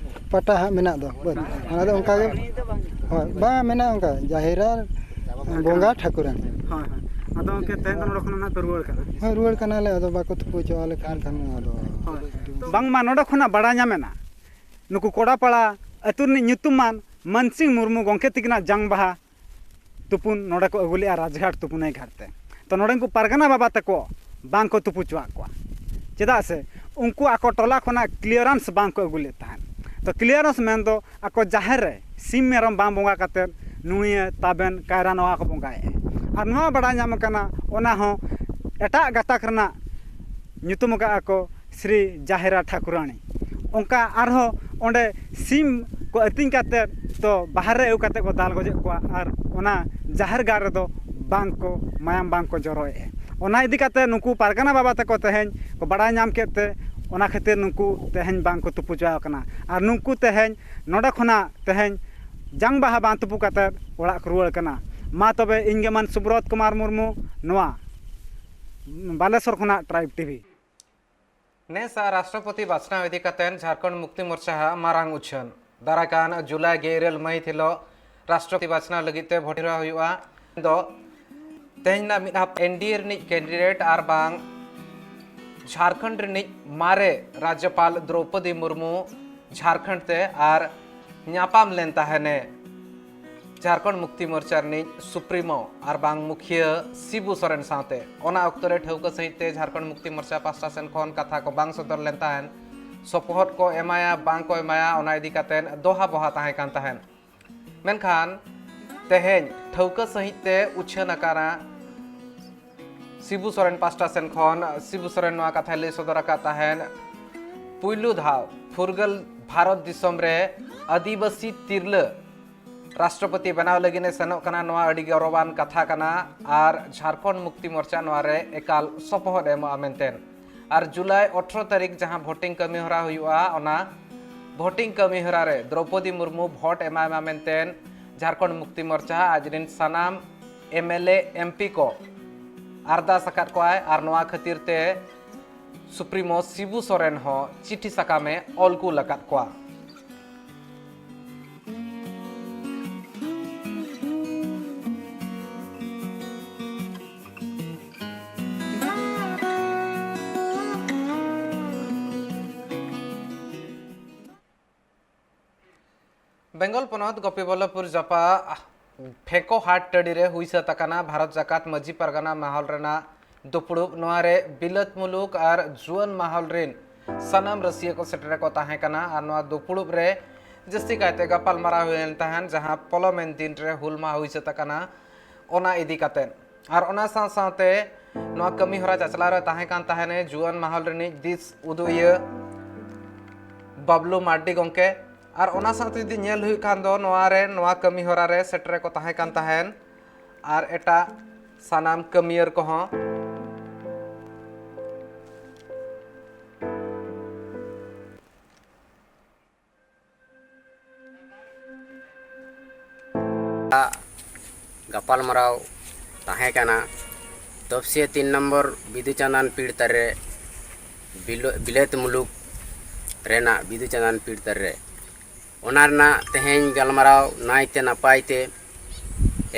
ᱯᱟᱴᱟ ᱦᱟᱸᱜ ᱢᱮᱱᱟᱜ ᱫᱚ, ᱵᱟᱹᱫᱽ᱾ ᱚᱱᱟ ᱫᱚ ᱚᱱᱠᱟ ᱜᱮ, ᱦᱳᱭ, ᱵᱟᱝ ᱢᱮᱱᱟᱜᱼᱟ, ᱚᱱᱠᱟ ᱡᱟᱦᱮᱨᱟ ᱵᱚᱸᱜᱟ ᱴᱷᱟᱹᱠᱨᱟᱹᱱᱤ᱾ ᱦᱳᱭ, ᱦᱳᱭ᱾ ᱟᱫᱚ ᱜᱚᱢᱠᱮ, ᱛᱮᱦᱮᱧ ᱫᱚ ᱱᱚᱰᱮ ᱠᱷᱚᱱᱟᱜ ᱱᱟᱜ ᱯᱮ ᱨᱩᱣᱟᱹᱲ ᱠᱟᱱᱟ? ᱦᱳᱭ, ᱨᱩᱣᱟᱹᱲ ᱠᱟᱱᱟᱞᱮ, ᱟᱫᱚ ᱵᱟᱠᱚ ᱛᱩᱯᱩ ᱦᱚᱪᱚᱣᱟᱞᱮ ᱠᱟᱱ ᱠᱷᱟᱱ ᱟᱫᱚ᱾ ᱦᱳᱭ᱾ ᱵᱟᱝᱢᱟ ᱱᱚᱰᱮ ᱠᱷᱚᱱᱟᱜ ᱵᱟᱲᱟᱭ ᱧᱟᱢᱮᱱᱟ, ᱱᱩᱠᱩ ᱠᱚᱲᱟᱯᱟᱲᱟ ᱟᱹᱛᱩ ᱨᱤᱱᱤᱡ ᱧᱩᱛᱩᱢᱟᱱ ᱢᱟᱱᱥᱤᱝ ᱢᱩᱨᱢᱩ ᱜᱚᱢᱠᱮ ᱛᱤᱠᱤᱱᱟᱜ ᱡᱟᱝ ᱵᱟᱦᱟ ᱛᱩᱯᱩᱱ ᱱᱚᱰᱮ ᱠᱚ ᱟᱹᱜᱩ ᱞᱮᱜᱼᱟ, ᱨᱟᱡᱽᱜᱷᱟᱴ ᱛᱩᱯᱩᱱᱟᱹᱭ ᱜᱷᱟᱴ ᱛᱮ᱾ ᱛᱚ, ᱱᱚᱰᱮᱱ ᱠᱚ ᱯᱟᱨᱜᱟᱱᱟ ᱵᱟᱵᱟ ᱛᱟᱠᱚ ᱵᱟᱝ ᱠᱚ ᱛᱩᱯᱩ ᱦᱚᱪᱚᱣᱟᱜ ᱠᱚᱣᱟ, ᱪᱮᱫᱟᱜ ᱥᱮ ᱩᱱᱠᱩ ᱟᱠᱚ ᱴᱚᱞᱟ ᱠᱷᱚᱱᱟᱜ clearance ᱵᱟᱝ ᱠᱚ ᱟᱹᱜᱩ ᱞᱮᱫ ᱛᱟᱦᱮᱸᱫ᱾ ᱛᱚ, clearance ᱢᱮᱱᱫᱚ ᱟᱠᱚ ᱡᱟᱦᱮᱨ ᱨᱮ ᱥᱤᱢ ᱢᱮᱨᱚᱢ ᱵᱟᱝ ᱵᱚᱸᱜᱟ ᱠᱟᱛᱮᱫ ᱱᱩᱭᱟᱹ, ᱛᱟᱵᱮᱱ, ᱠᱟᱭᱨᱟ ᱱᱚᱣᱟ ᱠᱚ ᱵᱚᱸᱜᱟᱭᱮᱫᱼᱟ᱾ ᱟᱨ ᱱᱚᱣᱟ ᱵᱟᱲᱟᱭ ᱧᱟᱢ ᱟᱠᱟᱱᱟ, ᱚᱱᱟ ᱦᱚᱸ ᱮᱴᱟᱜ ᱜᱟᱛᱟᱠ ᱨᱮᱱᱟᱜ ᱧᱩᱛᱩᱢ ᱟᱠᱟᱫᱼᱟ ᱠᱚ ᱥᱨᱤ ᱡᱟᱦᱮᱨᱟ ᱴᱷᱟᱹᱠᱩᱨᱟᱹᱱᱤ᱾ ᱚᱱᱠᱟ ᱟᱨᱦᱚᱸ ᱚᱸᱰᱮ ᱥᱤᱢ ᱠᱚ ᱟᱹᱛᱤᱧ ᱠᱟᱛᱮᱫ ᱛᱚ ᱵᱟᱦᱨᱮ ᱟᱹᱜᱩ ᱠᱟᱛᱮᱫ ᱠᱚ ᱫᱟᱞ ᱜᱚᱡᱮᱫ ᱠᱚᱣᱟ, ᱟᱨ ᱚᱱᱟ ᱡᱟᱦᱮᱨ ᱜᱟᱲ ᱨᱮᱫᱚ ᱵᱟᱝ ᱠᱚ, ᱢᱟᱭᱟᱢ ᱵᱟᱝ ᱠᱚ ᱡᱚᱨᱚᱭᱮᱫᱼᱟ᱾ ᱚᱱᱟ ᱤᱫᱤ ᱠᱟᱛᱮᱫ ᱱᱩᱠᱩ ᱯᱟᱨᱜᱟᱱᱟ ᱵᱟᱵᱟ ᱛᱟᱠᱚ ᱛᱮᱦᱮᱧ ᱠᱚ ᱵᱟᱲᱟᱭ ᱧᱟᱢ ᱠᱮᱫ ᱛᱮ, ᱚᱱᱟ ᱠᱷᱟᱹᱛᱤᱨ ᱱᱩᱠᱩ ᱛᱮᱦᱮᱧ ᱵᱟᱝ ᱠᱚ ᱛᱩᱯᱩ ᱦᱚᱪᱚ ᱟᱠᱟᱱᱟ᱾ ᱟᱨ ᱱᱩᱠᱩ ᱛᱮᱦᱮᱧ ᱱᱚᱰᱮ ᱠᱷᱚᱱᱟᱜ ᱛᱮᱦᱮᱧ ᱡᱟᱝ ᱵᱟᱦᱟ ᱵᱟᱝ ᱛᱩᱯᱩ ᱠᱟᱛᱮᱫ ᱚᱲᱟᱜ ᱠᱚ ᱨᱩᱣᱟᱹᱲ ᱠᱟᱱᱟ᱾ ᱢᱟ ᱛᱚᱵᱮ, ᱤᱧ ᱜᱮ ᱢᱟᱱ ᱥᱩᱵᱨᱚᱛ ᱠᱩᱢᱟᱨ ᱢᱩᱨᱢᱩ, ᱱᱚᱣᱟ ᱵᱟᱞᱮᱥᱚᱨ ᱠᱷᱚᱱᱟᱜ Tribe TV᱾ ᱱᱮᱥᱟᱜ ᱨᱟᱥᱴᱨᱚᱯᱚᱛᱤ ᱵᱟᱪᱷᱱᱟᱣ ᱤᱫᱤ ᱠᱟᱛᱮ ᱡᱷᱟᱲᱠᱷᱚᱸᱰ ᱢᱩᱠᱛᱤ ᱢᱳᱨᱪᱟ ᱦᱟᱜ ᱢᱟᱨᱟᱝ ᱩᱪᱷᱟᱹᱱ᱾ ᱫᱟᱨᱟᱭ ᱠᱟᱱ ᱡᱩᱞᱟᱭ ᱜᱮᱞ ᱤᱨᱟᱹᱞ ᱢᱟᱹᱦᱤᱛ ᱦᱤᱞᱳᱜ ᱨᱟᱥᱴᱨᱚᱯᱚᱛᱤ ᱵᱟᱪᱷᱱᱟᱣ ᱞᱟᱹᱜᱤᱫ ᱛᱮ ᱵᱷᱳᱴ ᱦᱚᱨᱟ ᱦᱩᱭᱩᱜᱼᱟ᱾ ᱫᱚ ᱛᱮᱦᱮᱧ ᱨᱮᱱᱟᱜ ᱢᱤᱫ ᱦᱟᱯᱛᱟ N D A ᱨᱤᱱᱤᱡ candidate ᱟᱨ ᱵᱟᱝ ᱡᱷᱟᱲᱠᱷᱚᱸᱰ ᱨᱤᱱᱤᱡ ᱢᱟᱨᱮ ᱨᱟᱡᱽᱡᱚᱯᱟᱞ ᱫᱨᱚᱣᱯᱚᱫᱤ ᱢᱩᱨᱢᱩ ᱡᱷᱟᱲᱠᱷᱚᱸᱰ ᱛᱮ ᱟᱨ ᱧᱟᱯᱟᱢ ᱞᱮᱱ ᱛᱟᱦᱮᱱᱮ ᱡᱷᱟᱲᱠᱷᱚᱸᱰ ᱢᱩᱠᱛᱤ ᱢᱳᱨᱪᱟ ᱨᱤᱱᱤᱡ ᱥᱩᱯᱨᱤᱢᱳ ᱟᱨ ᱵᱟᱝ ᱢᱩᱠᱷᱤᱭᱟᱹ ᱥᱤᱵᱩ ᱥᱚᱨᱮᱱ ᱥᱟᱶᱛᱮ᱾ ᱚᱱᱟ ᱚᱠᱛᱚ ᱨᱮ ᱴᱷᱟᱹᱣᱠᱟᱹ ᱥᱟᱹᱦᱤᱡ ᱛᱮ ᱡᱷᱟᱲᱠᱷᱚᱸᱰ ᱢᱩᱠᱛᱤ ᱢᱳᱨᱪᱟ ᱯᱟᱦᱴᱟ ᱥᱮᱱ ᱠᱷᱚᱱ ᱠᱟᱛᱷᱟ ᱠᱚ ᱵᱟᱝ ᱥᱚᱫᱚᱨ ᱞᱮᱱ ᱛᱟᱦᱮᱱ, ᱥᱚᱯᱚᱦᱚᱫ ᱠᱚ ᱮᱢᱟᱭᱟ ᱵᱟᱝ ᱠᱚ ᱮᱢᱟᱭᱟ, ᱚᱱᱟ ᱤᱫᱤ ᱠᱟᱛᱮ ᱫᱚᱦᱟ ᱵᱚᱦᱟ ᱛᱟᱦᱮᱸ ᱠᱟᱱ ᱛᱟᱦᱮᱱ᱾ ᱢᱮᱱᱠᱷᱟᱱ ᱛᱮᱦᱮᱧ ᱴᱷᱟᱹᱣᱠᱟᱹ ᱥᱟᱹᱦᱤᱡ ᱛᱮ ᱩᱪᱷᱟᱹᱱ ᱟᱠᱟᱱᱟ ᱥᱤᱵᱩ ᱥᱚᱨᱮᱱ ᱯᱟᱦᱴᱟ ᱥᱮᱱ ᱠᱷᱚᱱ᱾ ᱥᱤᱵᱩ ᱥᱚᱨᱮᱱ ᱱᱚᱣᱟ ᱠᱟᱛᱷᱟᱭ ᱞᱟᱹᱭ ᱥᱚᱫᱚᱨ ᱟᱠᱟᱫ ᱛᱟᱦᱮᱸᱫ, ᱯᱩᱭᱞᱩ ᱫᱷᱟᱣ ᱯᱷᱩᱨᱜᱟᱹᱞ ᱵᱷᱟᱨᱚᱛ ᱫᱤᱥᱚᱢ ᱨᱮ ᱟᱹᱫᱤᱵᱟᱹᱥᱤ ᱛᱤᱨᱞᱟᱹ ᱨᱟᱥᱴᱨᱚᱯᱚᱛᱤ ᱵᱮᱱᱟᱣ ᱞᱟᱹᱜᱤᱫ ᱮ ᱥᱮᱱᱚᱜ ᱠᱟᱱᱟ, ᱱᱚᱣᱟ ᱟᱹᱰᱤ ᱜᱚᱨᱚᱵᱟᱱ ᱠᱟᱛᱷᱟ ᱠᱟᱱᱟ᱾ ᱟᱨ ᱡᱷᱟᱲᱠᱷᱚᱸᱰ ᱢᱩᱠᱛᱤ ᱢᱳᱨᱪᱟ ᱱᱚᱣᱟ ᱨᱮ ᱮᱠᱟᱞ ᱥᱚᱯᱚᱦᱚᱫ ᱮ ᱮᱢᱚᱜᱼᱟ ᱢᱮᱱᱛᱮ᱾ ᱟᱨ ᱡᱩᱞᱟᱭ ᱟᱴᱷᱨᱚ ᱛᱟᱹᱨᱤᱠᱷ ᱡᱟᱦᱟᱸ ᱵᱷᱳᱴᱤᱝ ᱠᱟᱹᱢᱤ ᱦᱚᱨᱟ ᱦᱩᱭᱩᱜᱼᱟ, ᱚᱱᱟ ᱵᱷᱳᱴᱤᱝ ᱠᱟᱹᱢᱤ ᱦᱚᱨᱟ ᱨᱮ ᱫᱨᱚᱣᱯᱚᱫᱤ ᱢᱩᱨᱢᱩ ᱵᱷᱳᱴ ᱮᱢᱟᱭ ᱢᱟ ᱢᱮᱱᱛᱮ ᱡᱷᱟᱲᱠᱷᱚᱸᱰ ᱢᱩᱠᱛᱤ ᱢᱳᱨᱪᱟ ᱟᱡ ᱨᱤᱱ ᱥᱟᱱᱟᱢ M L A, M P ᱠᱚ ᱟᱨᱫᱟᱥ ᱟᱠᱟᱫ ᱠᱚᱣᱟᱭ᱾ ᱟᱨ ᱱᱚᱣᱟ ᱠᱷᱟᱹᱛᱤᱨ ᱛᱮ ᱥᱩᱯᱨᱤᱢᱳ ᱥᱤᱵᱩ ᱥᱚᱨᱮᱱ ᱦᱚᱸ ᱪᱤᱴᱷᱤ ᱥᱟᱠᱟᱢᱮ ᱚᱞ ᱠᱩᱞ ᱟᱠᱟᱫ ᱠᱚᱣᱟ᱾ ᱵᱮᱝᱜᱚᱞ ᱯᱚᱱᱚᱛ ᱜᱳᱯᱤᱵᱚᱞᱞᱚᱵᱷᱯᱩᱨ ᱡᱟᱯᱟᱜ ᱯᱷᱮᱸᱠᱚ ᱦᱟᱴ ᱴᱟᱺᱰᱤ ᱨᱮ ᱦᱩᱭ ᱥᱟᱹᱛ ᱟᱠᱟᱱᱟ ᱵᱷᱟᱨᱚᱛ ᱡᱟᱠᱟᱛ ᱢᱟᱹᱡᱷᱤ ᱯᱟᱨᱜᱟᱱᱟ ᱢᱟᱦᱚᱞ ᱨᱮᱱᱟᱜ ᱫᱩᱯᱲᱩᱵ᱾ ᱱᱚᱣᱟ ᱨᱮ ᱵᱤᱞᱟᱹᱛ ᱢᱩᱞᱩᱠ ᱟᱨ ᱡᱩᱣᱟᱹᱱ ᱢᱟᱦᱚᱞ ᱨᱮᱱ ᱥᱟᱱᱟᱢ ᱨᱟᱹᱥᱤᱭᱟᱹ ᱠᱚ ᱥᱮᱴᱮᱨ ᱠᱚ ᱛᱟᱦᱮᱸ ᱠᱟᱱᱟ᱾ ᱟᱨ ᱱᱚᱣᱟ ᱫᱩᱯᱲᱩᱵ ᱨᱮ ᱡᱟᱹᱥᱛᱤ ᱠᱟᱭᱛᱮ ᱜᱟᱯᱟᱞ ᱢᱟᱨᱟᱣ ᱦᱩᱭ ᱞᱮᱱ ᱛᱟᱦᱮᱸᱱ, ᱡᱟᱦᱟᱸ ᱯᱚᱞᱚᱢᱮᱱ ᱫᱤᱱ ᱨᱮ ᱦᱩᱞ ᱢᱟᱦᱟ ᱦᱩᱭ ᱥᱟᱹᱛ ᱟᱠᱟᱱᱟ, ᱚᱱᱟ ᱤᱫᱤ ᱠᱟᱛᱮ᱾ ᱟᱨ ᱚᱱᱟ ᱥᱟᱶ ᱥᱟᱶᱛᱮ ᱱᱚᱣᱟ ᱠᱟᱹᱢᱤ ᱦᱚᱨᱟ ᱪᱟᱪᱞᱟᱣ ᱨᱮ ᱛᱟᱦᱮᱸ ᱠᱟᱱ ᱛᱟᱦᱮᱱᱮ ᱡᱩᱣᱟᱹᱱ ᱢᱟᱦᱚᱞ ᱨᱤᱱᱤᱡ ᱫᱤᱥ ᱩᱫᱩᱜᱤᱭᱟᱹ ᱵᱟᱵᱞᱩ ᱢᱟᱨᱰᱤ ᱜᱚᱢᱠᱮ᱾ ᱟᱨ ᱚᱱᱟ ᱥᱟᱶᱛᱮ ᱡᱩᱫᱤ ᱧᱮᱞ ᱦᱩᱭᱩᱜ ᱠᱷᱟᱱ ᱫᱚ, ᱱᱚᱣᱟ ᱨᱮ, ᱱᱚᱣᱟ ᱠᱟᱹᱢᱤ ᱦᱚᱨᱟ ᱨᱮ ᱥᱮᱴᱮᱨ ᱠᱚ ᱛᱟᱦᱮᱸ ᱠᱟᱱ ᱛᱟᱦᱮᱱ ᱟᱨ ᱮᱴᱟᱜ ᱥᱟᱱᱟᱢ ᱠᱟᱹᱢᱤᱭᱟᱹᱨ ᱠᱚᱦᱚᱸ᱾ ᱜᱟᱯᱟᱞᱢᱟᱨᱟᱣ ᱛᱟᱦᱮᱸ ᱠᱟᱱᱟ ᱛᱚᱯᱥᱤᱭᱟᱹ ᱛᱤᱱ ᱱᱚᱢᱵᱚᱨ ᱵᱤᱫᱩ ᱪᱟᱸᱫᱟᱱ ᱯᱤᱲ ᱛᱟᱨᱮ, ᱵᱤᱞᱟᱹ-, ᱵᱤᱞᱟᱹᱛ ᱢᱩᱞᱩᱠ ᱨᱮᱱᱟᱜ ᱵᱤᱫᱩ ᱪᱟᱸᱫᱟᱱ ᱯᱤᱲ ᱛᱟᱨᱮ᱾ ᱚᱱᱟ ᱨᱮᱱᱟᱜ ᱛᱮᱦᱮᱧ ᱜᱟᱞᱢᱟᱨᱟᱣ ᱱᱟᱭᱛᱮ ᱱᱟᱯᱟᱭ ᱛᱮ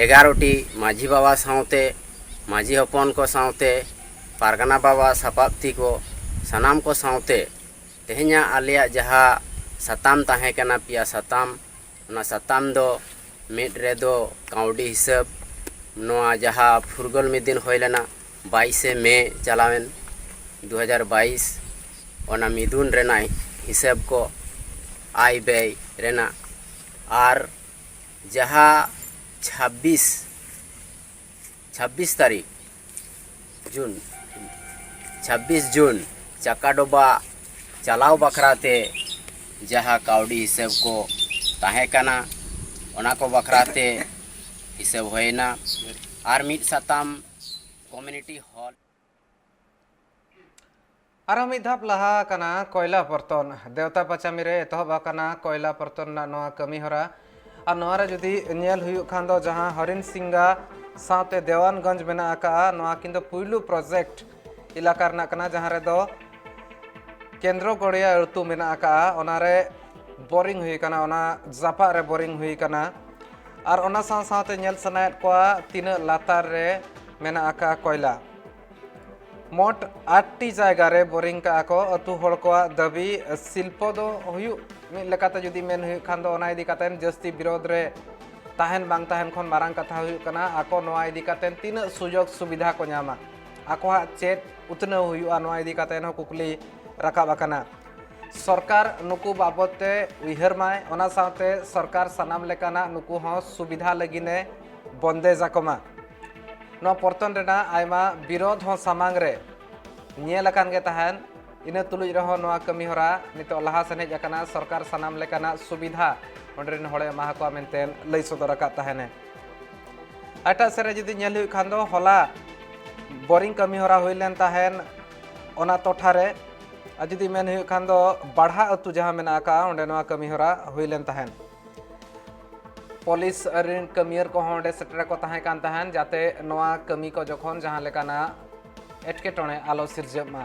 ᱮᱜᱟᱨᱚ ᱴᱤ ᱢᱟᱹᱡᱷᱤ ᱵᱟᱵᱟ ᱥᱟᱶᱛᱮ, ᱢᱟᱹᱡᱷᱤ ᱦᱚᱯᱚᱱ ᱠᱚ ᱥᱟᱶᱛᱮ, ᱯᱟᱨᱜᱟᱱᱟ ᱵᱟᱵᱟ ᱥᱟᱯᱟᱵ ᱛᱤ ᱠᱚ ᱥᱟᱱᱟᱢ ᱠᱚ ᱥᱟᱶᱛᱮ ᱛᱮᱦᱮᱧᱟᱜ ᱟᱞᱮᱭᱟᱜ ᱡᱟᱦᱟᱸ ᱥᱟᱛᱟᱢ ᱛᱟᱦᱮᱸ ᱠᱟᱱᱟ, ᱯᱮᱭᱟ ᱥᱟᱛᱟᱢ, ᱚᱱᱟ ᱥᱟᱛᱟᱢ ᱫᱚ ᱢᱤᱫ ᱨᱮᱫᱚ ᱠᱟᱹᱣᱰᱤ ᱦᱤᱥᱟᱹᱵ, ᱱᱚᱣᱟ ᱡᱟᱦᱟᱸ ᱯᱷᱩᱨᱜᱟᱹᱞ ᱢᱤᱫ ᱫᱤᱱ ᱦᱩᱭ ᱞᱮᱱᱟ ᱵᱟᱭᱤᱥᱮ ᱢᱮ ᱪᱟᱞᱟᱣᱮᱱ ᱫᱩ ᱦᱟᱡᱟᱨ ᱵᱟᱭᱤᱥ, ᱚᱱᱟ ᱢᱤᱫᱩᱱ ᱨᱮᱱᱟᱜ ᱦᱤᱥᱟᱹᱵ ᱠᱚ, ᱟᱭ ᱵᱮᱭ ᱨᱮᱱᱟᱜ, ᱟᱨ ᱡᱟᱦᱟᱸ ᱪᱷᱟᱵᱵᱤᱥ ᱪᱷᱟᱵᱵᱤᱥ ᱛᱟᱹᱨᱤᱠᱷ ᱡᱩᱱ, ᱪᱷᱟᱵᱵᱤᱥ ᱡᱩᱱ ᱪᱟᱠᱟᱰᱚᱵᱟ ᱪᱟᱞᱟᱣ ᱵᱟᱠᱷᱨᱟ ᱛᱮ ᱡᱟᱦᱟᱸ ᱠᱟᱹᱣᱰᱤ ᱦᱤᱥᱟᱹᱵ ᱠᱚ ᱛᱟᱦᱮᱸ ᱠᱟᱱᱟ, ᱚᱱᱟ ᱠᱚ ᱵᱟᱠᱷᱨᱟ ᱛᱮ ᱦᱤᱥᱟᱹᱵ ᱦᱩᱭᱮᱱᱟ᱾ ᱟᱨ ᱢᱤᱫ ᱥᱟᱛᱟᱢ ᱠᱚᱢᱤᱭᱩᱱᱤᱴᱤ ᱦᱚᱞ᱾ ᱟᱨᱦᱚᱸ ᱢᱤᱫ ᱫᱷᱟᱯ ᱞᱟᱦᱟ ᱟᱠᱟᱱᱟ ᱠᱚᱭᱞᱟ ᱯᱚᱨᱛᱚᱱ᱾ ᱫᱮᱣᱛᱟ ᱯᱟᱪᱟᱢᱤ ᱨᱮ ᱮᱛᱚᱦᱚᱵ ᱟᱠᱟᱱᱟ ᱠᱚᱭᱞᱟ ᱯᱚᱨᱛᱚᱱ ᱨᱮᱱᱟᱜ ᱱᱚᱣᱟ ᱠᱟᱹᱢᱤ ᱦᱚᱨᱟ᱾ ᱟᱨ ᱱᱚᱣᱟ ᱨᱮ ᱡᱩᱫᱤ ᱧᱮᱞ ᱦᱩᱭᱩᱜ ᱠᱷᱟᱱ ᱫᱚ, ᱡᱟᱦᱟᱸ ᱦᱚᱨᱤᱱ ᱥᱤᱝᱜᱟ ᱥᱟᱶᱛᱮ ᱫᱮᱣᱟᱱᱜᱚᱸᱡᱽ ᱢᱮᱱᱟᱜ ᱟᱠᱟᱫᱼᱟ, ᱱᱚᱣᱟ ᱠᱤᱱ ᱫᱚ ᱯᱩᱭᱞᱩ ᱯᱨᱚᱡᱮᱠᱴ ᱮᱞᱟᱠᱟ ᱨᱮᱱᱟᱜ ᱠᱟᱱᱟ, ᱡᱟᱦᱟᱸ ᱨᱮᱫᱚ ᱠᱮᱱᱫᱨᱚ ᱜᱚᱲᱤᱭᱟ ᱟᱹᱛᱩ ᱢᱮᱱᱟᱜ ᱟᱠᱟᱫᱼᱟ, ᱚᱱᱟ ᱨᱮ ᱵᱳᱨᱤᱝ ᱦᱩᱭ ᱟᱠᱟᱱᱟ, ᱚᱱᱟ ᱡᱟᱯᱟᱜ ᱨᱮ ᱵᱳᱨᱤᱝ ᱦᱩᱭ ᱟᱠᱟᱱᱟ᱾ ᱟᱨ ᱚᱱᱟ ᱥᱟᱶ ᱥᱟᱶᱛᱮ ᱧᱮᱞ ᱥᱟᱱᱟᱭᱮᱫ ᱠᱚᱣᱟ ᱛᱤᱱᱟᱹᱜ ᱞᱟᱛᱟᱨ ᱨᱮ ᱢᱮᱱᱟᱜ ᱟᱠᱟᱫᱼᱟ ᱠᱚᱭᱞᱟ᱾ ᱢᱳᱴ ᱟᱴ ᱴᱤ ᱡᱟᱭᱜᱟ ᱨᱮ ᱵᱳᱨᱤᱝ ᱠᱟᱜᱼᱟ ᱠᱚ᱾ ᱟᱹᱛᱩ ᱦᱚᱲ ᱠᱚᱣᱟᱜ ᱫᱟᱹᱵᱤ, ᱥᱤᱞᱯᱚ ᱫᱚ ᱦᱩᱭᱩᱜ, ᱢᱤᱫ ᱞᱮᱠᱟᱛᱮ ᱡᱩᱫᱤ ᱢᱮᱱ ᱦᱩᱭᱩᱜ ᱠᱷᱟᱱ ᱫᱚ, ᱚᱱᱟ ᱤᱫᱤ ᱠᱟᱛᱮ ᱡᱟᱹᱥᱛᱤ ᱵᱤᱨᱳᱫᱷ ᱨᱮ ᱛᱟᱦᱮᱱ ᱵᱟᱝ ᱛᱟᱦᱮᱱ ᱠᱷᱚᱱ ᱢᱟᱨᱟᱝ ᱠᱟᱛᱷᱟ ᱦᱩᱭᱩᱜ ᱠᱟᱱᱟ, ᱟᱠᱚ ᱱᱚᱣᱟ ᱤᱫᱤ ᱠᱟᱛᱮ ᱛᱤᱱᱟᱹᱜ ᱥᱩᱡᱳᱜᱽ ᱥᱩᱵᱤᱫᱷᱟ ᱠᱚ ᱧᱟᱢᱟ, ᱟᱠᱚᱣᱟᱜ ᱪᱮᱫ ᱩᱛᱱᱟᱹᱣ ᱦᱩᱭᱩᱜᱼᱟ, ᱱᱚᱣᱟ ᱤᱫᱤ ᱠᱟᱛᱮ ᱦᱚᱸ ᱠᱩᱠᱞᱤ ᱨᱟᱠᱟᱵ ᱟᱠᱟᱱᱟ᱾ ᱥᱚᱨᱠᱟᱨ ᱱᱩᱠᱩ ᱵᱟᱵᱚᱫ ᱛᱮ ᱩᱭᱦᱟᱹᱨ ᱢᱟᱭ, ᱚᱱᱟ ᱥᱟᱶᱛᱮ ᱥᱚᱨᱠᱟᱨ ᱥᱟᱱᱟᱢ ᱞᱮᱠᱟᱱᱟᱜ ᱱᱩᱠᱩ ᱦᱚᱸ ᱥᱩᱵᱤᱫᱷᱟ ᱞᱟᱹᱜᱤᱫ ᱮ ᱵᱚᱱᱫᱮᱡᱽ ᱟᱠᱚ ᱢᱟ᱾ ᱱᱚᱣᱟ ᱯᱚᱨᱛᱚᱱ ᱨᱮᱱᱟᱜ ᱟᱭᱢᱟ ᱵᱤᱨᱳᱫᱷ ᱦᱚᱸ ᱥᱟᱢᱟᱝ ᱨᱮ ᱧᱮᱞ ᱟᱠᱟᱱ ᱜᱮ ᱛᱟᱦᱮᱸᱱ᱾ ᱤᱱᱟᱹ ᱛᱩᱞᱩᱡ ᱨᱮᱦᱚᱸ ᱱᱚᱣᱟ ᱠᱟᱹᱢᱤ ᱦᱚᱨᱟ ᱱᱤᱛᱚᱜ ᱞᱟᱦᱟ ᱥᱮᱱ ᱦᱮᱡ ᱟᱠᱟᱱᱟ᱾ ᱥᱚᱨᱠᱟᱨ ᱥᱟᱱᱟᱢ ᱞᱮᱠᱟᱱᱟᱜ ᱥᱩᱵᱤᱫᱷᱟ ᱚᱸᱰᱮ ᱨᱮᱱ ᱦᱚᱲᱮ ᱮᱢᱟ ᱠᱚᱣᱟ ᱢᱮᱱᱛᱮ ᱞᱟᱹᱭ ᱥᱚᱫᱚᱨ ᱟᱠᱟᱫ ᱛᱟᱦᱮᱸᱱᱮ᱾ ᱮᱴᱟᱜ ᱥᱮᱫ ᱨᱮ ᱡᱩᱫᱤ ᱧᱮᱞ ᱦᱩᱭᱩᱜ ᱠᱷᱟᱱ ᱫᱚ, ᱦᱚᱞᱟ ᱵᱳᱨᱤᱝ ᱠᱟᱹᱢᱤ ᱦᱚᱨᱟ ᱦᱩᱭ ᱞᱮᱱ ᱛᱟᱦᱮᱸᱱ ᱚᱱᱟ ᱴᱚᱴᱷᱟ ᱨᱮ᱾ ᱟᱨ ᱡᱩᱫᱤ ᱢᱮᱱ ᱦᱩᱭᱩᱜ ᱠᱷᱟᱱ ᱫᱚ, ᱵᱟᱲᱦᱟ ᱟᱹᱛᱩ ᱡᱟᱦᱟᱸ ᱢᱮᱱᱟᱜ ᱟᱠᱟᱫᱼᱟ, ᱚᱸᱰᱮ ᱱᱚᱣᱟ ᱠᱟᱹᱢᱤ ᱦᱚᱨᱟ ᱦᱩᱭ ᱞᱮᱱ ᱛᱟᱦᱮᱸᱱ᱾ ᱯᱩᱞᱤᱥ ᱨᱮᱱ ᱠᱟᱹᱢᱤᱭᱟᱹᱨ ᱠᱚᱦᱚᱸ ᱚᱸᱰᱮ ᱥᱮᱴᱮᱨ ᱠᱚ ᱛᱟᱦᱮᱸ ᱠᱟᱱ ᱛᱟᱦᱮᱸᱱ, ᱡᱟᱛᱮ ᱱᱚᱣᱟ ᱠᱟᱹᱢᱤ ᱠᱚ ᱡᱚᱠᱷᱚᱱ ᱡᱟᱦᱟᱸ ᱞᱮᱠᱟᱱᱟᱜ ᱮᱴᱠᱮᱴᱚᱬᱮ ᱟᱞᱚ ᱥᱤᱨᱡᱟᱹᱜ ᱢᱟ᱾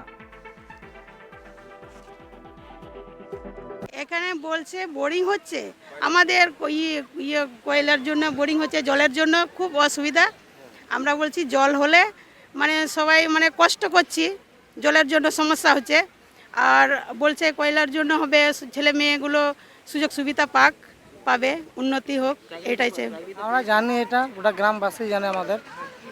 এখানে বলছে বোরিং হচ্ছে, আমাদের ইয়ে ইয়ে কয়লার জন্য বোরিং হচ্ছে, জলের জন্য খুব অসুবিধা। আমরা বলছি জল হলে মানে সবাই মানে কষ্ট করছি, জলের জন্য সমস্যা হচ্ছে। আর বলছে কয়লার জন্য হবে, ছেলে মেয়েগুলো সুযোগ সুবিধা পাক, পাবে, উন্নতি হোক, এটাই চাই। আমরা জানি এটা গোটা গ্রামবাসী জানে আমাদের,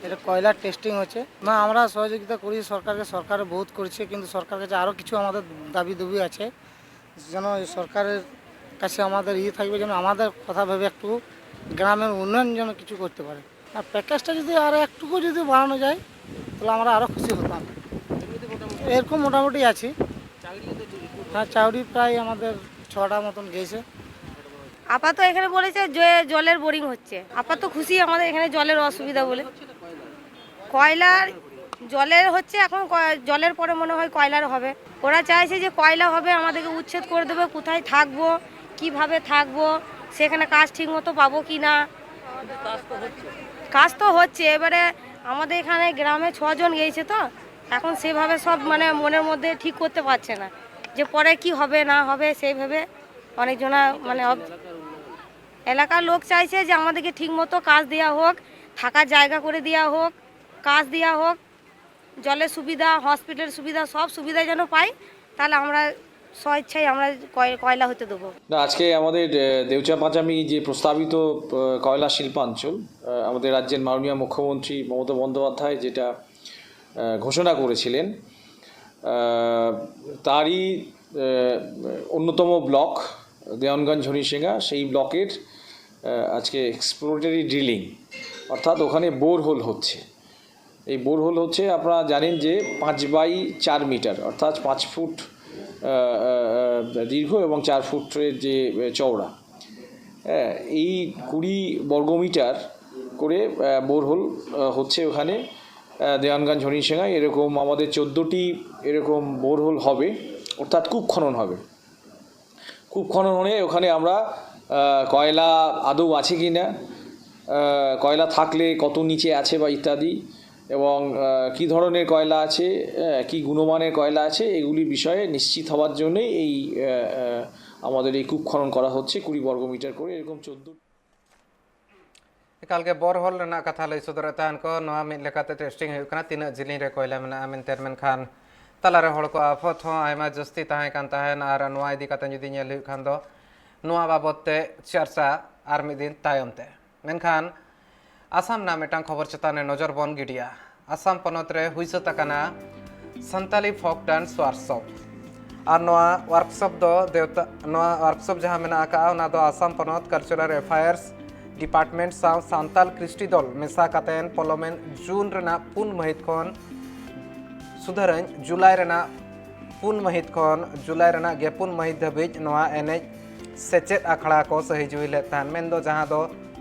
এটা কয়লার টেস্টিং হচ্ছে। না, আমরা সহযোগিতা করি সরকারকে, সরকারে বহুত করছে, কিন্তু সরকার কাছে আরও কিছু আমাদের দাবি দাবি আছে, যেন এই সরকারের কাছে আমাদের ইয়ে থাকবে, যেন আমাদের কথা ভেবে একটু গ্রামের উন্নয়ন যেন কিছু করতে পারে। আর প্যাকেজটা যদি আরও একটুকু যদি বাড়ানো যায়, তাহলে আমরা আরও খুশি হতাম। এরকম মোটামুটি আছি। হ্যাঁ, চাউরি প্রায় আমাদের ছটা মতন গেছে। আপাতত এখানে বলেছে যে জলের বোরিং হচ্ছে, আপাতত খুশি আমাদের এখানে জলের অসুবিধা বলে। কয়লার, জলের হচ্ছে এখন কয়-, জলের পরে মনে হয় কয়লার হবে। ওরা চাইছে যে কয়লা হবে, আমাদেরকে উচ্ছেদ করে দেবে, কোথায় থাকবো, কিভাবে থাকবো, সেখানে কাজ ঠিক মতো পাবো কি না। কাজ তো হচ্ছে, এবারে আমাদের এখানে গ্রামে ছজন গেছে তো, এখন সেভাবে সব মানে মনের মধ্যে ঠিক করতে পারছে না যে পরে কি হবে না হবে, সেইভাবে অনেকজনা মানে অব- এলাকার লোক চাইছে যে আমাদেরকে ঠিক মতো কাজ দেওয়া হোক, থাকার জায়গা করে দেওয়া হোক, কাজ দেওয়া হোক, জলের সুবিধা, হসপিটাল সুবিধা, সব সুবিধা যেন পাই, তাহলে আমরা স্বেচ্ছায় আমরা কয়- কয়লা হতে দেবো। না, আজকে আমাদের আহ, দেউচা পাঁচামি যে প্রস্তাবিত আহ, কয়লা শিল্পাঞ্চল, আহ, আমাদের রাজ্যের মাননীয় মুখ্যমন্ত্রী মমতা বন্দ্যোপাধ্যায় যেটা আহ, ঘোষণা করেছিলেন, আহ, তারই আহ, অন্যতম ব্লক দেওয়ানগঞ্জ হরিসিংহা, সেই ব্লকের আহ, আজকে এক্সপ্লোরেটরি ড্রিলিং, অর্থাৎ ওখানে বোরহোল হচ্ছে। এই বোরহোল হচ্ছে, আপনারা জানেন যে পাঁচ বাই চার মিটার, অর্থাৎ পাঁচ ফুট আহ, আহ, আহ, দীর্ঘ এবং চার ফুটের যে আহ, চওড়া। হ্যাঁ, এই কুড়ি বর্গমিটার করে আহ, বোরহোল আহ, হচ্ছে ওখানে আহ, দেওয়ানগঞ্জ হরিসিংহায়। এরকম আমাদের চোদ্দোটি এরকম বোরহোল হবে, অর্থাৎ কূপ খনন হবে। কূপ খনন হলে ওখানে আমরা আহ, কয়লা আদৌ আছে কি না, আহ, কয়লা থাকলে কত নিচে আছে বা ইত্যাদি, এবং আহ, কী ধরনের কয়লা আছে, আহ, কী গুণমানের কয়লা আছে, এগুলি বিষয়ে নিশ্চিত হওয়ার জন্যই এই আহ, আহ, আমাদের এই কূপ খনন করা হচ্ছে কুড়ি বর্গমিটার করে, এরকম চোদ্দ ᱮᱠᱟᱞ ᱜᱮ ᱵᱚᱨᱦᱳᱞ ᱨᱮᱱᱟᱜ ᱠᱟᱛᱷᱟ ᱞᱟᱹᱭ ᱥᱚᱫᱚᱨᱮᱫ ᱛᱟᱦᱮᱱ ᱠᱚ᱾ ᱱᱚᱣᱟ ᱢᱤᱫ ᱞᱮᱠᱟᱛᱮ ᱴᱮᱥᱴᱤᱝ ᱦᱩᱭᱩᱜ ᱠᱟᱱᱟ ᱛᱤᱱᱟᱹᱜ ᱡᱤᱞᱤᱧ ᱨᱮ ᱠᱚᱭᱞᱟ ᱢᱮᱱᱟᱜᱼᱟ ᱢᱮᱱᱛᱮ, ᱢᱮᱱᱠᱷᱟᱱ ᱛᱟᱞᱟᱨᱮ ᱦᱚᱲ ᱠᱚ ᱟᱯᱷᱚᱛ ᱦᱚᱸ ᱟᱭᱢᱟ ᱡᱟᱹᱥᱛᱤ ᱛᱟᱦᱮᱸ ᱠᱟᱱ ᱛᱟᱦᱮᱸᱱ᱾ ᱟᱨ ᱱᱚᱣᱟ ᱤᱫᱤ ᱠᱟᱛᱮ ᱡᱩᱫᱤ ᱧᱮᱞ ᱦᱩᱭᱩᱜ ᱠᱷᱟᱱ ᱫᱚ, ᱱᱚᱣᱟ ᱵᱟᱵᱚᱛ ᱛᱮ ᱪᱟᱨᱪᱟ ᱟᱨ ᱢᱤᱫ ᱫᱤᱱ ᱛᱟᱭᱚᱢ ᱛᱮ᱾ ᱢᱮᱱᱠᱷᱟᱱ ᱟᱥᱟᱢ ᱨᱮᱱᱟᱜ ᱢᱤᱫᱴᱟᱝ ᱠᱷᱚᱵᱚᱨ ᱪᱮᱛᱟᱱ ᱨᱮ ᱱᱚᱡᱚᱨ ᱵᱚᱱ ᱜᱤᱰᱤᱭᱟ᱾ ᱟᱥᱟᱢ ᱯᱚᱱᱚᱛ ᱨᱮ ᱦᱩᱭ ᱥᱟᱹᱛ ᱟᱠᱟᱱᱟ ᱥᱟᱱᱛᱟᱞᱤ ᱯᱷᱳᱠ ᱰᱟᱱᱥ ᱣᱟᱨᱠᱥᱚᱯ᱾ ᱟᱨ ᱱᱚᱣᱟ ᱣᱟᱨᱠᱥᱚᱯ ᱫᱚ ᱫᱮᱣᱛᱟ, ᱱᱚᱣᱟ ᱣᱟᱨᱠᱥᱚᱯ ᱡᱟᱦᱟᱸ ᱢᱮᱱᱟᱜ ᱟᱠᱟᱫᱼᱟ, ᱚᱱᱟ ᱫᱚ ᱟᱥᱟᱢ ᱯᱚᱱᱚᱛ ᱠᱟᱞᱪᱟᱨᱟᱞ ᱮᱯᱷᱮᱭᱟᱨᱥ ᱰᱤᱯᱟᱨᱴᱢᱮᱱᱴ ᱥᱟᱶ ᱥᱟᱱᱛᱟᱞ ᱠᱨᱤᱥᱴᱤ ᱫᱚᱞ ᱢᱮᱥᱟ ᱠᱟᱛᱮ ᱯᱚᱞᱚᱢᱮᱱ ᱡᱩᱱ ᱨᱮᱱᱟᱜ ᱯᱩᱱ ᱢᱟᱹᱦᱤᱛ ᱠᱷᱚᱱ, ᱥᱩᱫᱷᱟᱹᱨᱟᱹᱧ, ᱡᱩᱞᱟᱭ ᱨᱮᱱᱟᱜ ᱯᱩᱱ ᱢᱟᱹᱦᱤᱛ ᱠᱷᱚᱱ ᱡᱩᱞᱟᱭ ᱨᱮᱱᱟᱜ ᱜᱮᱯᱩᱱ ᱢᱟᱹᱦᱤᱛ ᱫᱷᱟᱹᱵᱤᱡ ᱱᱚᱣᱟ ᱮᱱᱮᱡ ᱥᱮᱪᱮᱫ ᱟᱠᱷᱲᱟ ᱠᱚ ᱥᱟᱹᱦᱤ ᱡᱩᱦᱤ ᱞᱮᱫ ᱛᱟᱦᱮᱸᱱ, ᱢᱮᱱᱫᱚ ᱡᱟᱦᱟᱸ ᱫᱚ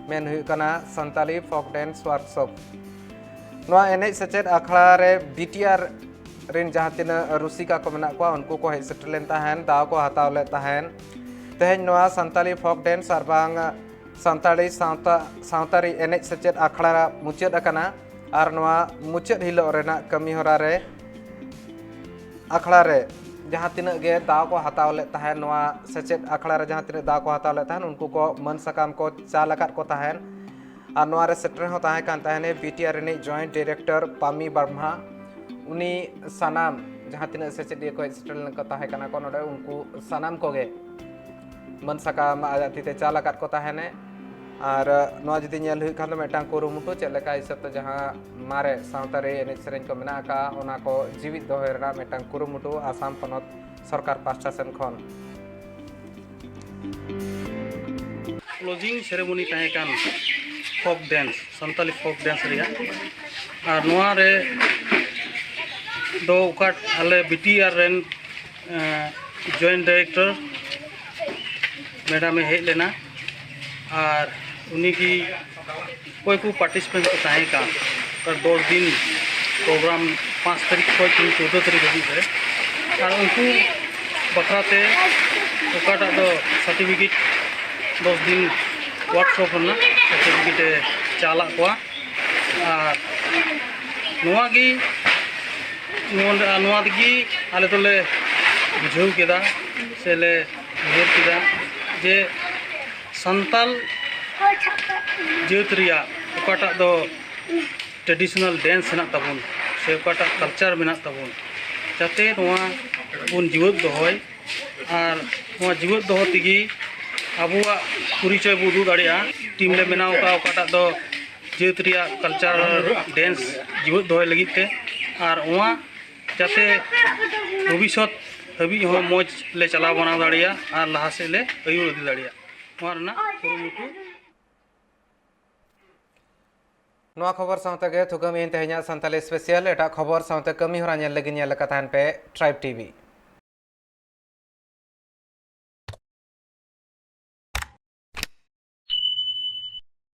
ᱢᱮᱱ ᱦᱩᱭᱩᱜ ᱠᱟᱱᱟ ᱥᱟᱱᱛᱟᱞᱤ ᱯᱷᱳᱠ ᱰᱮᱱᱥ ᱣᱟᱨᱠᱥᱚᱯ᱾ ᱱᱚᱣᱟ ᱮᱱᱮᱡ ᱥᱮᱪᱮᱫ ᱟᱠᱷᱲᱟ ᱨᱮ ᱵᱤᱴᱤᱟᱨ ᱨᱮᱱ ᱡᱟᱦᱟᱸ ᱛᱤᱱᱟᱹᱜ ᱨᱩᱥᱤᱠᱟ ᱠᱚ ᱢᱮᱱᱟᱜ ᱠᱚᱣᱟ, ᱩᱱᱠᱩ ᱠᱚ ᱦᱮᱡ ᱥᱮᱴᱮᱨ ᱞᱮᱱ ᱛᱟᱦᱮᱸᱱ, ᱫᱟᱣ ᱠᱚ ᱦᱟᱛᱟᱣ ᱞᱮᱫ ᱛᱟᱦᱮᱸᱱ᱾ ᱛᱮᱦᱮᱧ ᱱᱚᱣᱟ ᱥᱟᱱᱛᱟᱞᱤ ᱯᱷᱳᱠ ᱰᱮᱱᱥ ᱟᱨ ᱵᱟᱝ ᱥᱟᱱᱛᱟᱲᱤ ᱥᱟᱶᱛᱟ, ᱥᱟᱶᱛᱟᱨᱤ ᱮᱱᱮᱡ ᱥᱮᱪᱮᱫ ᱟᱠᱷᱲᱟ ᱢᱩᱪᱟᱹᱫ ᱟᱠᱟᱱᱟ᱾ ᱟᱨ ᱱᱚᱣᱟ ᱢᱩᱪᱟᱹᱫ ᱦᱤᱞᱳᱜ ᱨᱮᱱᱟᱜ ᱠᱟᱹᱢᱤ ᱦᱚᱨᱟ ᱨᱮ, ᱟᱠᱷᱲᱟ ᱨᱮ ᱡᱟᱦᱟᱸ ᱛᱤᱱᱟᱹᱜ ᱜᱮ ᱫᱟᱣ ᱠᱚ ᱦᱟᱛᱟᱣ ᱞᱮᱫ ᱛᱟᱦᱮᱸᱱ, ᱱᱚᱣᱟ ᱥᱮᱪᱮᱫ ᱟᱠᱷᱲᱟ ᱨᱮ ᱡᱟᱦᱟᱸ ᱛᱤᱱᱟᱹᱜ ᱫᱟᱣ ᱠᱚ ᱦᱟᱛᱟᱣ ᱞᱮᱫ ᱛᱟᱦᱮᱸᱱ, ᱩᱱᱠᱩ ᱠᱚ ᱢᱟᱹᱱ ᱥᱟᱠᱟᱢ ᱠᱚ ᱪᱟᱞ ᱟᱠᱟᱫ ᱠᱚ ᱛᱟᱦᱮᱸᱱ᱾ ᱟᱨ ᱱᱚᱣᱟ ᱨᱮ ᱥᱮᱴᱮᱨ ᱦᱚᱸ ᱛᱟᱦᱮᱸ ᱠᱟᱱ ᱛᱟᱦᱮᱸᱱᱮ ᱵᱤᱴᱤᱟᱨ ᱨᱤᱱᱤᱡ ᱡᱚᱭᱮᱱᱴ ᱰᱤᱨᱮᱠᱴᱚᱨ ᱯᱟᱢᱤ ᱵᱟᱨᱢᱟ᱾ ᱩᱱᱤ ᱥᱟᱱᱟᱢ ᱡᱟᱦᱟᱸ ᱛᱤᱱᱟᱹᱜ ᱥᱮᱪᱮᱫᱤᱭᱟᱹ ᱠᱚ ᱦᱮᱡ ᱥᱮᱴᱮᱨ ᱞᱮᱱ ᱠᱚ ᱛᱟᱦᱮᱸ ᱠᱟᱱᱟ ᱠᱚ ᱱᱚᱰᱮ, ᱩᱱᱠᱩ ᱥᱟᱱᱟᱢ ᱠᱚᱜᱮ ᱢᱟᱹᱱ ᱥᱟᱠᱟᱢ ᱟᱡᱟᱜ ᱛᱤ ᱛᱮ ᱪᱟᱞ ᱟᱠᱟᱫ ᱠᱚ ᱛᱟᱦᱮᱸᱱᱮ᱾ ᱟᱨ ᱱᱚᱣᱟ ᱡᱩᱫᱤ ᱧᱮᱞ ᱦᱩᱭᱩᱜ ᱠᱷᱟᱱ ᱫᱚ, ᱢᱤᱫᱴᱟᱝ ᱠᱩᱨᱩᱢᱩᱴᱩ ᱪᱮᱫ ᱞᱮᱠᱟ ᱦᱤᱥᱟᱹᱵ ᱛᱮ ᱡᱟᱦᱟᱸ ᱢᱟᱨᱮ ᱥᱟᱶᱛᱟᱨᱤ ᱮᱱᱮᱡ ᱥᱮᱨᱮᱧ ᱠᱚ ᱢᱮᱱᱟᱜ ᱟᱠᱟᱫᱼᱟ, ᱚᱱᱟ ᱠᱚ ᱡᱤᱣᱤᱫ ᱫᱚᱦᱚᱭ ᱨᱮᱱᱟᱜ ᱢᱤᱫᱴᱟᱝ ᱠᱩᱨᱩᱢᱩᱴᱩ ᱟᱥᱟᱢ ᱯᱚᱱᱚᱛ ᱥᱚᱨᱠᱟᱨ ᱯᱟᱦᱴᱟ ᱥᱮᱱ ᱠᱷᱚᱱ᱾ ᱠᱞᱳᱡᱤᱝ ᱥᱮᱨᱮᱢᱚᱱᱤ ᱛᱟᱦᱮᱸ ᱠᱟᱱ ᱯᱷᱳᱠ ᱰᱮᱱᱥ, ᱥᱟᱱᱛᱟᱞᱤ ᱯᱷᱳᱠ ᱰᱮᱱᱥ ᱨᱮᱭᱟᱜ᱾ ᱟᱨ ᱱᱚᱣᱟ ᱨᱮ ᱫᱚ ᱚᱠᱟ ᱟᱞᱮ ᱵᱤᱴᱤᱟᱨ ᱨᱮᱱ, ᱮᱸ, ᱡᱚᱭᱮᱱᱴ ᱰᱟᱭᱨᱮᱠᱴᱚᱨ ᱢᱮᱰᱟᱢᱮ ᱦᱮᱡ ᱞᱮᱱᱟ᱾ ᱟᱨ ᱩᱱᱤ ᱜᱮ ᱚᱠᱚᱭ ᱠᱚ ᱯᱟᱨᱴᱤᱥᱤᱯᱮᱱᱴ ᱠᱚ ᱛᱟᱦᱮᱸ ᱠᱟᱱ, ᱚᱠᱟ ᱫᱚᱥ ᱫᱤᱱ ᱯᱨᱳᱜᱨᱟᱢ, ᱯᱟᱸᱪ ᱛᱟᱹᱨᱤᱠᱷ ᱠᱷᱚᱱ ᱪᱳᱫᱽᱫᱳ ᱛᱟᱹᱨᱤᱠᱷ ᱦᱟᱹᱵᱤᱡ ᱨᱮ, ᱟᱨ ᱩᱱᱠᱩ ᱵᱟᱠᱷᱨᱟ ᱛᱮ ᱚᱠᱟᱴᱟᱜ ᱫᱚ ᱥᱟᱨᱴᱤᱯᱷᱤᱠᱮᱴ, ᱫᱚᱥ ᱫᱤᱱ ᱣᱟᱨᱠᱥᱚᱯ ᱨᱮᱱᱟᱜ ᱥᱟᱨᱴᱤᱯᱷᱤᱠᱮᱴ ᱮ ᱪᱟᱞᱟᱜ ᱠᱚᱣᱟ᱾ ᱟᱨ ᱱᱚᱣᱟ ᱜᱮ, ᱱᱚᱣᱟ, ᱱᱚᱣᱟ ᱛᱮᱜᱮ ᱟᱞᱮ ᱫᱚᱞᱮ ᱵᱩᱡᱷᱟᱹᱣ ᱠᱮᱫᱟ, ᱥᱮ ᱞᱮ ᱩᱭᱦᱟᱹᱨ ᱠᱮᱫᱟ ᱡᱮ ᱥᱟᱱᱛᱟᱞ ᱡᱟᱹᱛ ᱨᱮᱭᱟᱜ ᱚᱠᱟᱴᱟᱜ ᱫᱚ ᱴᱨᱮᱰᱤᱥᱚᱱᱟᱞ ᱰᱮᱱᱥ ᱦᱮᱱᱟᱜ ᱛᱟᱵᱚᱱ, ᱥᱮ ᱚᱠᱟᱴᱟᱜ ᱠᱟᱞᱪᱟᱨ ᱢᱮᱱᱟᱜ ᱛᱟᱵᱚᱱ, ᱡᱟᱛᱮ ᱱᱚᱣᱟ ᱵᱚᱱ ᱡᱤᱣᱮᱫ ᱫᱚᱦᱚᱭ ᱟᱨ ᱱᱚᱣᱟ ᱡᱤᱣᱮᱫ ᱫᱚᱦᱚ ᱛᱮᱜᱮ ᱟᱵᱚᱣᱟᱜ ᱯᱚᱨᱤᱪᱚᱭ ᱵᱚ ᱩᱫᱩᱜ ᱫᱟᱲᱮᱭᱟᱜᱼᱟ᱾ ᱴᱤᱢ ᱞᱮ ᱵᱮᱱᱟᱣ ᱟᱠᱟᱫᱼᱟ, ᱚᱠᱟᱴᱟᱜ ᱫᱚ ᱡᱟᱹᱛ ᱨᱮᱭᱟᱜ ᱠᱟᱞᱪᱟᱨ ᱰᱮᱱᱥ ᱡᱤᱣᱮᱫ ᱫᱚᱦᱚᱭ ᱞᱟᱹᱜᱤᱫ ᱛᱮ, ᱟᱨ ᱱᱚᱣᱟ ᱡᱟᱛᱮ ᱵᱷᱚᱵᱤᱥᱥᱚᱛ ᱦᱟᱹᱵᱤᱡ ᱦᱚᱸ ᱢᱚᱡᱽ ᱞᱮ ᱪᱟᱞᱟᱣ ᱵᱟᱱᱟᱣ ᱫᱟᱲᱮᱭᱟᱜ ᱟᱨ ᱞᱟᱦᱟ ᱥᱮᱫ ᱞᱮ ᱟᱹᱭᱩᱨ ᱤᱫᱤ ᱫᱟᱲᱮᱭᱟᱜ, ᱱᱚᱣᱟ ᱨᱮᱱᱟᱜ ᱠᱩᱨᱩᱢᱩᱴᱩ᱾ ᱱᱚᱣᱟ ᱠᱷᱚᱵᱚᱨ ᱥᱟᱶᱛᱮ ᱜᱮ ᱛᱷᱩᱠᱟᱹᱢ ᱤᱧ ᱛᱮᱦᱮᱧᱟᱜ ᱥᱟᱱᱛᱟᱞᱤ ᱥᱯᱮᱥᱤᱭᱟᱞ᱾ ᱮᱴᱟᱜ ᱠᱷᱚᱵᱚᱨ ᱥᱟᱶᱛᱮ ᱠᱟᱹᱢᱤ ᱦᱚᱨᱟ ᱧᱮᱞ ᱞᱟᱹᱜᱤᱫ ᱧᱮᱞ ᱞᱮᱠᱟ ᱛᱟᱦᱮᱱ ᱯᱮ ᱴᱨᱟᱭᱤᱵᱽ ᱴᱤᱵᱷᱤ᱾